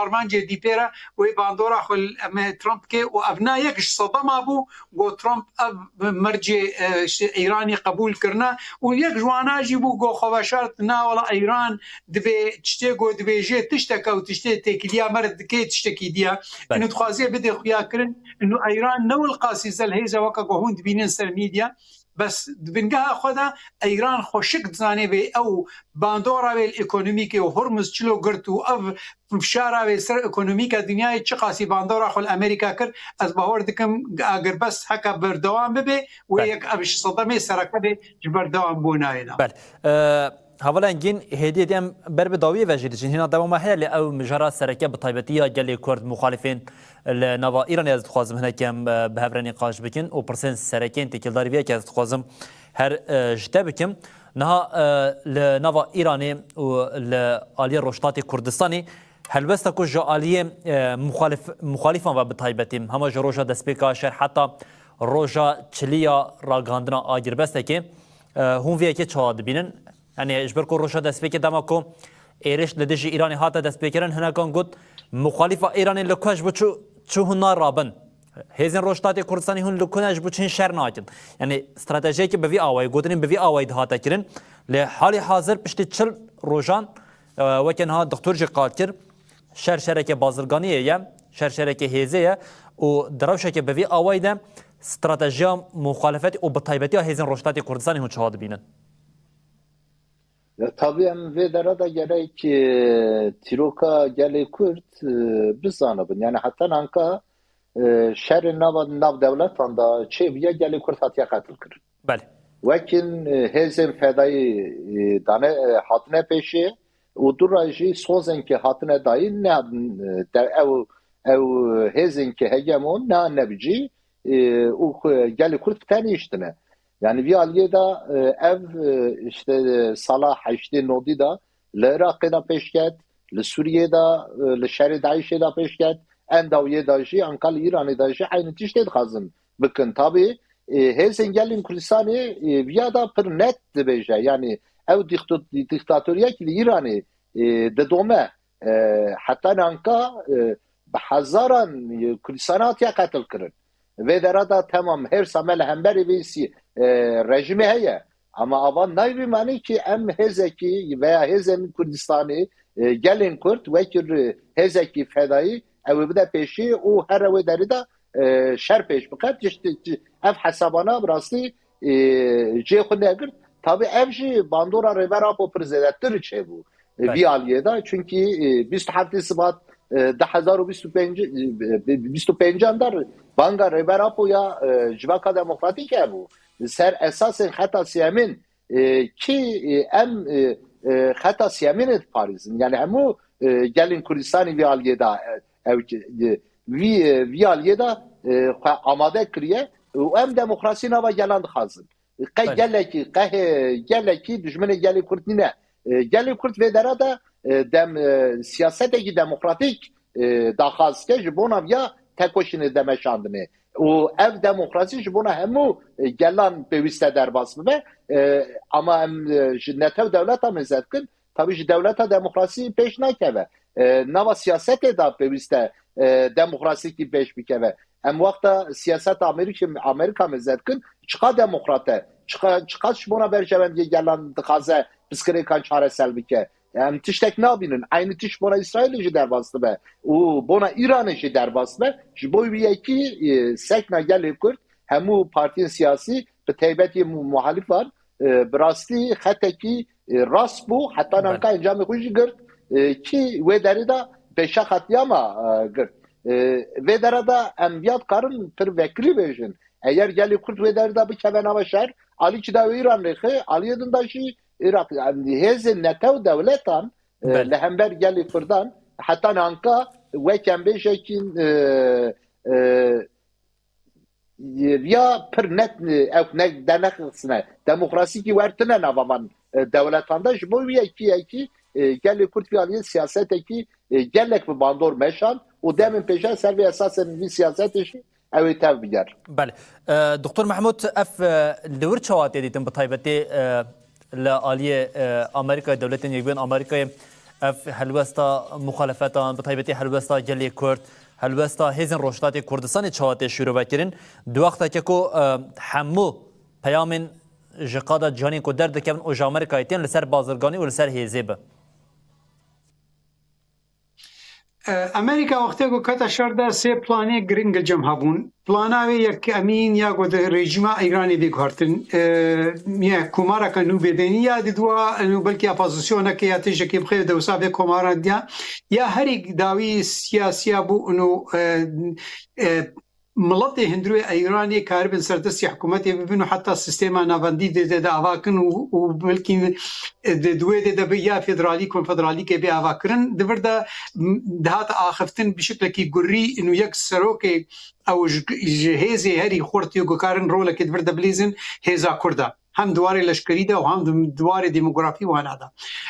armancê dî pê re wê bandora xwe li em Trump bike û ev ne yek ji sedema bû, got Trump ev mercê, e, işte Îranî qebûl kirine û yek ji wana jî bû got xwe veşart, na wela Îran dibê tiştê ku dibêje tiştek ew tiştê têkiliya me re dike tiştekî diye. Belê. Ino dixwaziye bidê xuya kirin, ino Îran ne wil qasî zelhêze weke ku hûn dibînin ser medya, bes di bingeha xwe de Îran xweşik dizanê bê ew bandora wê li ekonomîkê û Hormuz çilo girt û ev fişara wê ser ekonomîka dinyayê çiqasî bandora xwe li Amerîka kir, ez bawer dikim agirbest heke berdewam bibe, wê Belê. yek ev ji sedemê sereke bê ji berdewam bûnayê de. Belê. E, Hevala Engîn, hêdî hêdî em ber bi dawiyê ve jî diçin. Hîna dema me heye, lê ew mijara sereke bi taybetî ya gelê Kurd, muxalifên li nava Îranê ez dixwazim hinekî em, e, bi hev re nîqaş bikin û pirsên sereke yên têkildarî vê yekê ez dixwazim her, e, ji te bikim. Niha, e, li nava Îranê û li aliyê Rojhilatê Kurdistanê helbesta ku ji aliyê, e, muxalif-, muxalîfan ve bi taybetî, hema ji roja destpêka şer heta roja çilî ya ragihandina agirbestekê, e, hûn vê yekê çawa dibînin? Yanî ji ber ku roja destpêkê dema ku êrîş li dijî Îranê hate destpêkirin, hinekan got, muxalîfa Îranê li ku ji bo çi, çi hûn narabin? Hêzên Rojhilatê Kurdistanê hûn li ku ne ji bo çi hûn şer nakin? Yanî stratejiyekî bi vî awayî, gotinên bi vî awayî dihate kirin. Lê halî hazir piştî çil rojan, e, weke niha dixtor jî qal kir, şer şereke bazirganiyê ye, şer şereke hêzê ye û di rewşeke bi vî awayî de stratejiya muxalefetê û bi taybetiya hêzên Rojhilatê Kurdistanê hûn çawa dibînin? Ya, tabî em vê dera de gerek, e, tîroka gelê Kurd, e, bizanibin. Yani heta nanka, e, şerê nava, nav dewletan de çêbûye, gelê Kurd hatiye qetil kirin. Belê. Wekin, e, hêzên fedayî, e, dane, e, hatine pêşê û dû re jî sozên ke hatine dayîn ne, e, de, ew, ew hêzên ke hegemon ne nebicî, e, û xwe gelê Kurd bi tenê iştine. Yani vî aliyê de, e, ev, e, işte, e, sala heştê nodî de li Iraqê de pêş ket, li Sûriyê de, e, li şerê DAIŞê de pêş ket, endawiyê de jî, anka li Îranê de jî eynî tiştê dixwazin bikin. Tabî, e, hêzên gelên Kurdistanê, e, viya de pir net dibêje. Yani ew dîkto-, dîktatoriyek li Îranê, e, didome. E, heta nanka, e, bi hezaran, e, Kurdistan hatiye qetil kirin. Vê dera de temam hêrsa me li hemberî vê sî-, e, rejîmê heye. Ama ava nayê vî manî ki em hêzekî veya hêzên Kurdistanê, e, gelên Kurd wekî ri-, hêzekî fedayî ew ê bide pêşî û here wê derî de, e, şer pêş bixe. Tişt-, ti-, ev hesabana bi rastî, e, cê xwe negirt. Tabî ev jî bandora Rêber Apo pir zêdetir çêbû, e, Belê. vî aliyê de. Çunkî, e, bîst û heftê Sibat, e, du hezar û bîst û pênc, e, bîst û pêncan de banga Rêber Apo ya, e, Civaka Demokratîk hebû. Ser esasên xeta siyemîn, e, ki, e, em, e, e, xeta siyemînê diparêzin. Yani hemû, e, gelên Kurdistanê vî aliyê de, e, ew ki, e, vî, e, vî aliyê de, e, xwe amade kiriye û em demokrasî nava gelan dixwazin. Qe Belê. gelekî, qehê gelekî dijminê gelê Kurd nîne. E, gelê Kurd vê dera de, e, dem, e, siyasetekî demokratîk, e, daxwaz ke ji bona viya tekoşînê de meşandinê. Û ev demokrasî ji bona hemû, e, gelan pêwîste derbas bibe. E, ama em, e, ji netew dewleta mêze dikin, tabî ji dewleta demokrasî pêş nakeve. E, nava siyasetê de pêwîste, e, demokrasîkî pêş bikeve. Em wexta siyaseta Amerîkî, Amerîka mêze dikin, çiqa demokrat e, çiqa, çiqa ji bona berjewendiyê gelan dixwaze pirsgirêkan çareser bike. Em tiştek nabînin. Eynî tişt bona Îsraîlê jî derbas dibe û bona Îranê jî derbas dibe. Ji bo wî yekî, e, sekna gelê Kurd, hemû partiyên siyasî, bi taybetî mu-, muhalîfan, e, bi rastî xetekî, e, rast bû. Heta Belê. nanka encamê xwe jî girt, e, ki wê derê de pêşa qetlîama, e, girt. E, vê dere de em viya dikarin pir vekirî bêjin. Eger gelê Kurd wê derê de bikeve nava şer, alî çi da wê Îran rêxe, aliyê din de jî Iraq, yani hêzên netew dewletan, e, Belê. li hember gelê Kurdan, heta nanka wek em bêjekîn, e, e, e, ya pir net, e, ew ne, derneqisine. Demokrasîkî wer tine nava van, e, dewletan de. Ji bo wî yekî, yekî, e, gelê Kurd vî aliyê siyasetekî, e, gelek bi bandor meşan û demên pêşe ser vê esasên vî siyasetê jî ew ê tev biger. Belê. E, Doktor Mehmûd, ev, e, li wir çawa tê dîtin bi taybetî, e, li aliyê, e, Amerîkayê, Dewletên Yekbûyên Amerîkayê ev helwesta muxalefetan, bi taybetî helwesta gelê Kurd, helwesta hêzên Rojhilatê Kurdistanê çawa tê şîrovekirin? Di wextekê ku, e, hemû peyamên ji qada cîhanê ku derdikevin û ji Amerîkayê tên li ser bazirganî û li ser hêzê be. E, Amerîka wextê ku kete şer de sê planê giring li cem hebûn. Plana wê yek emîn ya ku di rejîma Îranê bê guhertin, e, ya komareke nû bê bênî, ya di dua û belkî opozisyoneke ya tiştekê bixê dewsa vê komara diya, ya herî dawî siyasiya bû û, e, e, miletê hundirê Îranê karibin serdestî hikûmetê bibin û heta sîstema navendî dê, dê, dê ava kin û, û belkî, e, di, di wê dê de bi ya federalî, konfederalîkê bê ava kirin. Di vir de, m, dihat axiftin bi şiklekî gurî û yek serokê ew ji, ji hêzê herî xurt yê ku karin rolekê di vir de bilîzin hêza Kurda. Hem di warê leşkerî de û hem di, di warê demografî wana de.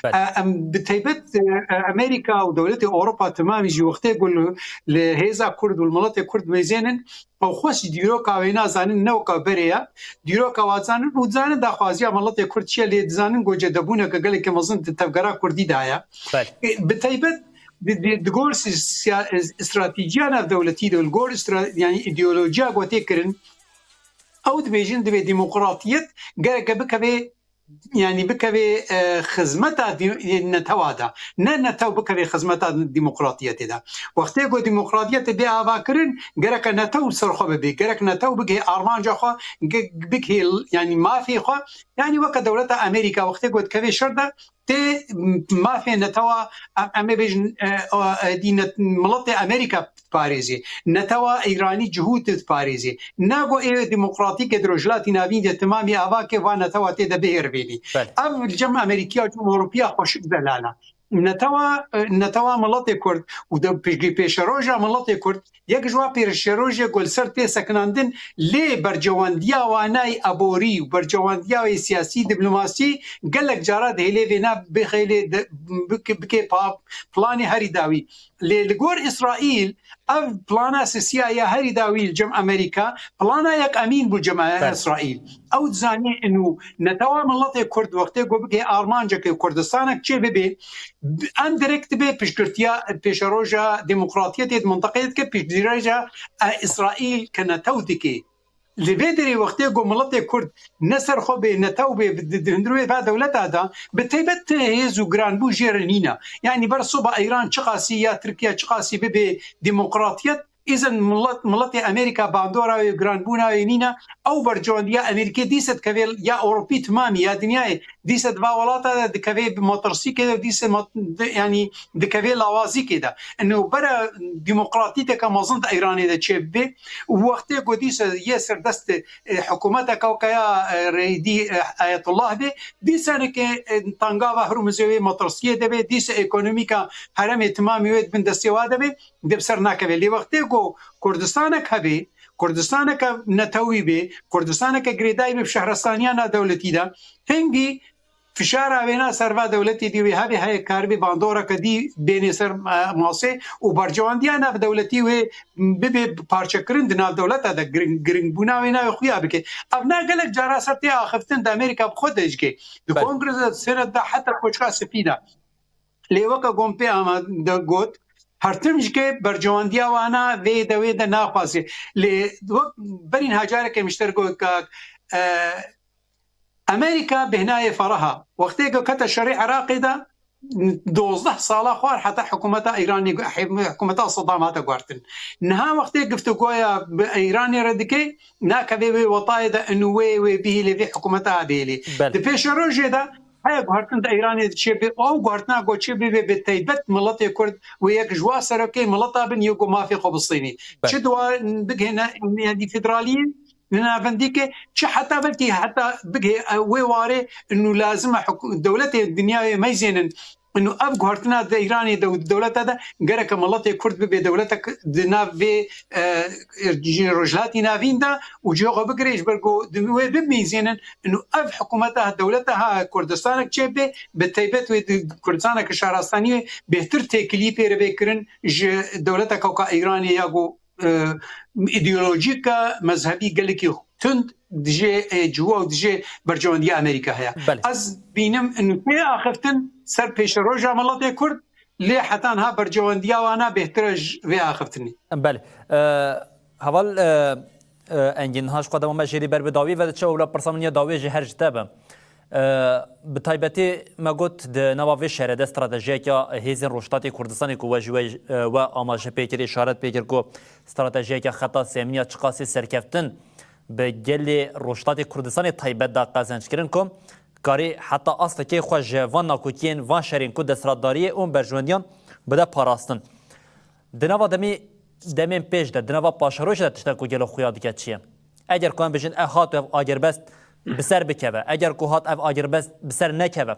Belê. E, em bi taybet, e, e, Amerîka û dewletê Ewropa temamî jî wextê ku li, li hêza Kurd û li miletê Kurd mêzênin, ew xwest ji dîroka wê nazanin, ne weka berê ye. Dîroka wa dizanin û dizanin daxwaziya miletê Kurd çi ye, lê dizanin ku cedebûneke gelekî mezin di tevgera Kurdî de heye. Belê. E, bi taybet di, di, di gor si-, siya-, stratejiya navdewletî de, li gor stra-, yanî îdeolojiya ku tê kirin, ew dibêjin divê demokratiyet gereke bikeve, yanî bikeve, e, xizmeta dî-, netewa de. Ne netew bikeve xizmeta demokratiyetê de. Wextê ku demokratiyetê bê ava kirin, gereke netew serxwe bibe. Gerek netew bigihê armanca xwe, ge-, bigihê, yanî mafê xwe. Yanî weke dewleta Amerîka wextê ku dikeve şer de, tê mafê netewa, em, em ê bêjin, e, o, e, dî net-, miletê Amerîka diparêzê. Netewa Îranî cihû diparêzê. Nago ê demokratîkê di Rojhilatî Navîn de temamî ava ke va netewa tê de bihêrivênî. Belê. Ev li cem Amerîkiya, cem Ewropiya xweşik zelal e. Netewa, e, netewa miletê Kurd û de piştî pêşeroja miletê Kurd, yek ji wa pêşerojê ku li ser tê sekinandin, lê bercewendiya wanayî eborî û bercewendiya wê siyasî, diplomasî gelek cara dihêlê vêna bixêlê de, bike, bike pa-, planê herî dawî. Lê li gor Îsraîl, ev plana sisiya ya herî dawî li cem Amerîka, plana yek emîn bû cem Belê. Îsraîl. Ew dizanî inu netewa miletê Kurd wextê ku bike armanceke Kurdistanek çê bibe, em direkt dibe piştgirtiya pêşeroja demokratiyetê di mintiqeyê dike, piştgirêja, e, Îsraîl ke netew dike. Li vê derê wextê ku miletê Kurd ne serxwe bê, netew bê, di, di hundirê va dewleta de, bi taybet ti hêz û giranbû jê re nîne. Yanî ber soba Îran çiqasî ya Tirkiye çiqasî bibe demokratiyet, îzin milet, miletê Amerîka bandora wê, giranbûna wê nîne, ew bercewendiya Amerîkê dîse dikeve ya Ewropî timamî, ya dinyayê, dîse di va welata de dikeve bi metirsîkê de, dîse mat-, di, yanî dikeve lawazîkê de. Ino bere demokratîteke mezin di Îranê de çêbibe û wextê ku dîse yê serdest, e, hikûmeteke weke ya, e, rêdî, e, Ayetullah be, dîse nike, e, tangava Hurmuzê wê metirsiyê de be, dîse ekonomîka heremê timamî wê di bin destê wa de be, dê bi ser nakeve. Lê wextê ku Kurdistanek hebe, Kurdistaneke netewî be, Kurdistaneke girêdayî be bi şehrestaniya navdewletî de, hingî fişara wêna ser va dewletê dî wê hevê heye karibê bandoreke dî bênê ser, e, masê û bercewendiya navdewletî wê bibe parçekirin di nav dewleta de, giring, giringbûna wêna wê xuya bike. Ev ne gelek cara ser tê axiftin di Amerîka bi xwe de jî ke. Di Belê. Kongresa Senat de heta Koçka Sipî de. Lê weke gom pê ama de got, her tim jî ke bercewendiya wana vê de wê de naxwaze. Lê wek berîn hacareke mişter got ka, e, Amerîka bêhnayê feraha. Wextê ku kete şerê Iraqê de, dozdeh sala xwar heta hikûmeta Îranê, hikûmeta Sedam hate guhertin. Niha wextê giftugoya bi Îranê re dike, nakeve wê wetayê de inu wê, wê bihêlê vê hikûmeta bihêlê. Belê. Di pêşerojê de heye guhertin di Îranê de çê bê, ew guhertina ku çê bibe bi taybet miletê Kurd wê yek ji wa serokê mileta bin yê ku mafê xwe bistînî. Belê. Çi dua bigihêne, yanî federaliyê, Li navendî ke çi heta belkî heta bigihê, e, wê warê inu lazim e hikû-, dewletê dinyayê meyzênin Ino ev guhertina de Îranê de û di dewleta de gereke miletê Kurd bibe dewletek di nav vê, e, ji Rojhilatî Navîn de û cihê xwe bigire ji ber ku di wê bimîzênin. Ino ev hikûmeta dewleta ha Kurdistanek çêbe, bi taybet wê di Kurdistaneke şarastaniyê bêhtir têkilî pê re bê kirin ji dewleteke weka Îranê ya ku, e, îdeolojîk e, mezhebî gelekî tund dijê, e, ciwa û dijê berjewendiya Amerîka heye. Belê. Ez bînim nûçeyê axiftin ser pêşeroja miletê Kurd, lê heta niha berjewendiya wana bêhtir e ji vê axiftinê. Belê. E, heval, e, e, Engîn, niha ji xwe dema me jêrî ber bi dawî ve diçe û bila pirsa min ya dawî jî her ji te be. E, bi taybetî me got di nava vê şerê de stratejiyeke hêzên Rojhilatê Kurdistanê ku we ji we, e, we amaje pê kir, îşaret pê kir ku stratejiyeke xeta sêmîn ya çiqasî serkeftin bi gelê Rojhilatê Kurdistanê taybet da qezenc kirin ku karî heta astekê xwe ji van nakokiyên, van şerên ku desthilatdariyê û berjewendiyan bide parastin. Di nava demî, demên pêş de, di nava paşerojê de tiştek ku gelo xuya dike çi ye? Eger ku em bijin ev hat û ev agirbest bi ser bikeve, eger ku hat ev agirbest bi ser nekeve,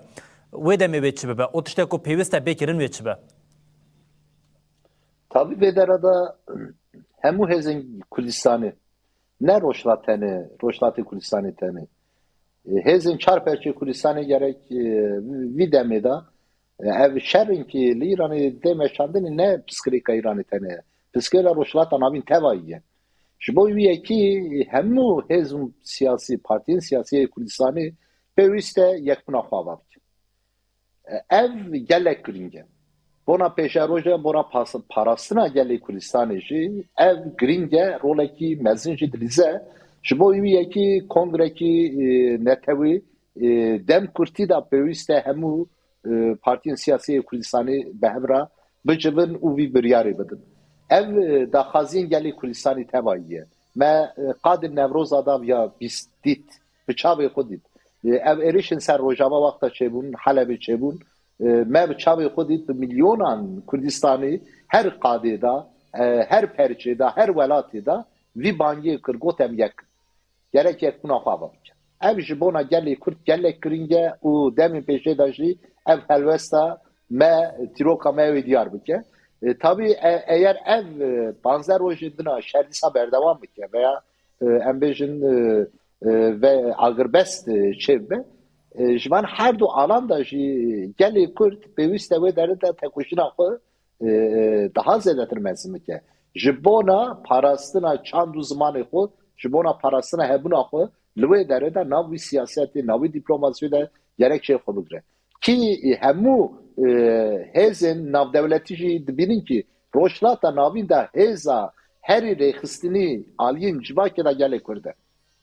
wê demê wê çi bibe? Û tiştek ku pêwîst e bê kirin wê çi be? Tabî vê dere de hemû hêzên Kurdistanê, ne Rojhilat tenê, Rojhilatê Kurdistanê tenê, e, hêzên çar perçê Kurdistanê gerek, e, vî demê de, e, ev şerên ki li Îranê dê meşandinê ne piskirêka Îranê tenê ye. Piskirêka Rojhilata Navîn tevayî ye. Ji bo wî yekî hemû hêzên siyasî, partiyên siyasî yê Kurdistanê pêwîst e yekbûna xwe ava bikin. Ev gelek girîng e. Bona pêşeroja, bona pas-, parastina gelê Kurdistanê jî ev girîng e, rolekî mezin jî dilîze. Ji bo wî yekî kongrekî, e, netewî, e, dem kurtî de pêwîst e hemû, e, partiyên siyasî yê Kurdistanê bi hev re bicivin û vî biryarê bidin. Ev, e, daxwaziyên gelê Kurdistanê tevayî ye. Me, e, qadê Newroza da viya bîst dît. Bi çavê xwe dît. E, ev êrişên ser Rojava wexta çêbûn, Helebê çêbûn, e, me bi çavê xwe dît, bi milyonan Kurdistanî her qadê de, e, her perçê de, her welatê de vî bangê kir, got, em yek in. Gerek yekbûna xwe ava bikin. Ev ji bona gelê Kurd gelek girîng e û demên pêşê de jî ev helwesta me, tîroka me wê diyar bike. E, tabî, e, eger ev, e, panzdeh rojên din a şer dîsa berdewam bike veya, e, em bêjin, e, e, ve agirbest, e, çêbibe, e, ji van her du alan de jî gelê Kurd pêwîst e wê derê de tekoşîna xwe, e, e, daha zêdetir mezin bike. Ji bona parastina çand û zimanê xwe, ji bona parastina hebûna xwe li wê derê de nav wî siyasetê, nav wî dîplomasiyê de gerek çê xwe bigire. Kî hemû, e, hêzên navdewletî jî dibînin kî Rojhilata Navîn de hêza herî rêxistinî aliyên civakê de gelê Kurd e.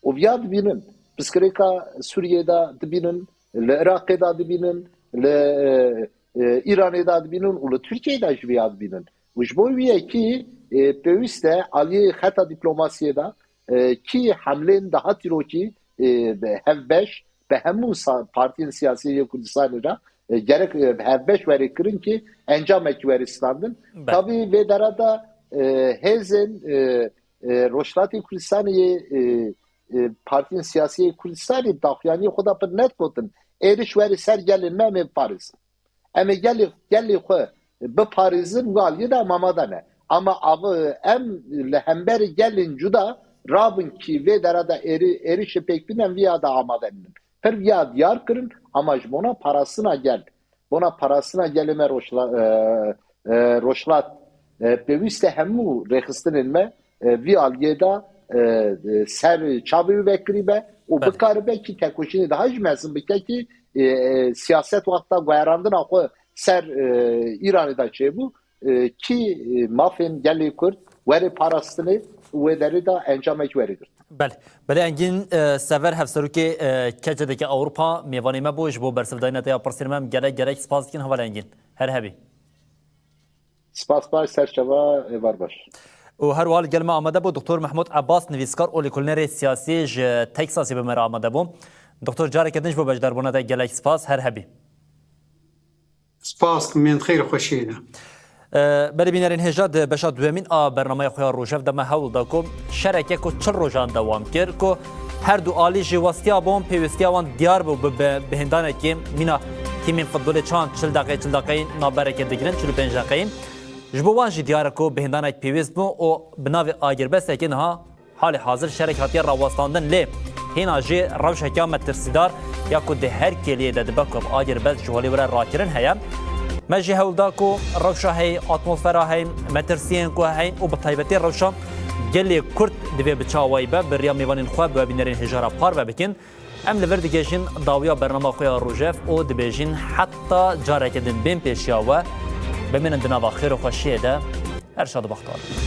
Û viya dibînin, piskirêka Sûriyê de dibînin, li Iraqê de dibînin, li, e, e, Îranê de dibînin û li Tirkiyeyê de jî viya dibînin. Û ji bo wî yekî, e, pêwîst e aliyê xeta dîplomasiyê de, e, kî hemlên daha tîrokî, e, bi hevbeş, bi hemû sa-, partiyên siyasî yê Kurdistanê re, e, gerek, e, bi hevbeş were kirin ki encamekî were standin. Be. Tabî vê dera de, e, hêzên, e, e, Rojhilatê Kurdistanê yê, e, e, partiyên siyasî yê Kurdistanê daxuyaniyê xwe de pir net gotin. Êriş were ser gelên me, em ê biparêzin. Em ê gelê, gelê xwe biparêzin, wê aliyê de em amade ne. Ama av-, em li hemberî gelên cuda rabin kî vê dera de êri-, êrişê pêk bînin, em viya de amade nînin. Pir viya diyar kirin, ama ji bona parastina gel, bona parastina gelê me Rojhila-, e, e, Rojhilat, e, pêwîst e hemû rêxistinên me, e, vî aliyê de, e, e, ser çavê wî vekirî be û Belê. bikaribe kî tekoşînê daha jî mezin bike kî, e, e, siyaset wexta guherandina xwe ser, e, Îranê de çêbû, e, kî, e, mafên gelê Kurd were parastinê û wê derê de encamek were girt. Belê. Belê Engîn, e, Sever, hevserokê, e, K C D K Ewropa mêvanê me bû. Ji bo bersivdayîna te ya pirsên me em gelek gelek spas dikin. Heval Engîn, her hebî. Spas baş, ser çava, êvar baş. Û her wiha li gel me amade bû Doktor Mehmûd Ebbas, nivîskar û lêkolînerê siyasî ji Texasê bi me re amade bû. Doktor, careke din ji bo beşdarbûna te gelek spas, her hebî. Spas, min xeyr xweşiyê de. E, belê bînerên hêja, di beşa duyemîn a bernameya xwe ya Rojev de me hewl da ku şereke ku çil rojan dewam kir, ku her du alî jî westiya bûn, pêwîstiya wan diyar bû bi, bi, bi hêndanekê mîna Tîmên futbolê çand çil deqeyê, çil deqeyê navbereke digirin, çil û pênc deqeyê. Ji bo wan jî diyar e ku bihêndanek pêwîst bû û bi navê agirbestekê niha halê hazir şerek hatiye rawestandin, lê hêna jî rewşeke metirsîdar ya ku di her kêliyê de dibe ku ev agirbest ji holê were rakirin heye. Me jî hewl da ku rewşa heyî, atmosfera heyî, metirsiyên ku heyîn û bi taybetî rewşa gelê Kurd divê bi çi awayî be, bi riya mêvanên xwe bi we bînerên hêja re parve bikin. Em li vir digihîjin dawiya bernama xwe ya Rojef û dibêjin heta careke din bên pêşiya we, bimînin di nava xêr û xweşiyê de. Her şad û bextewar.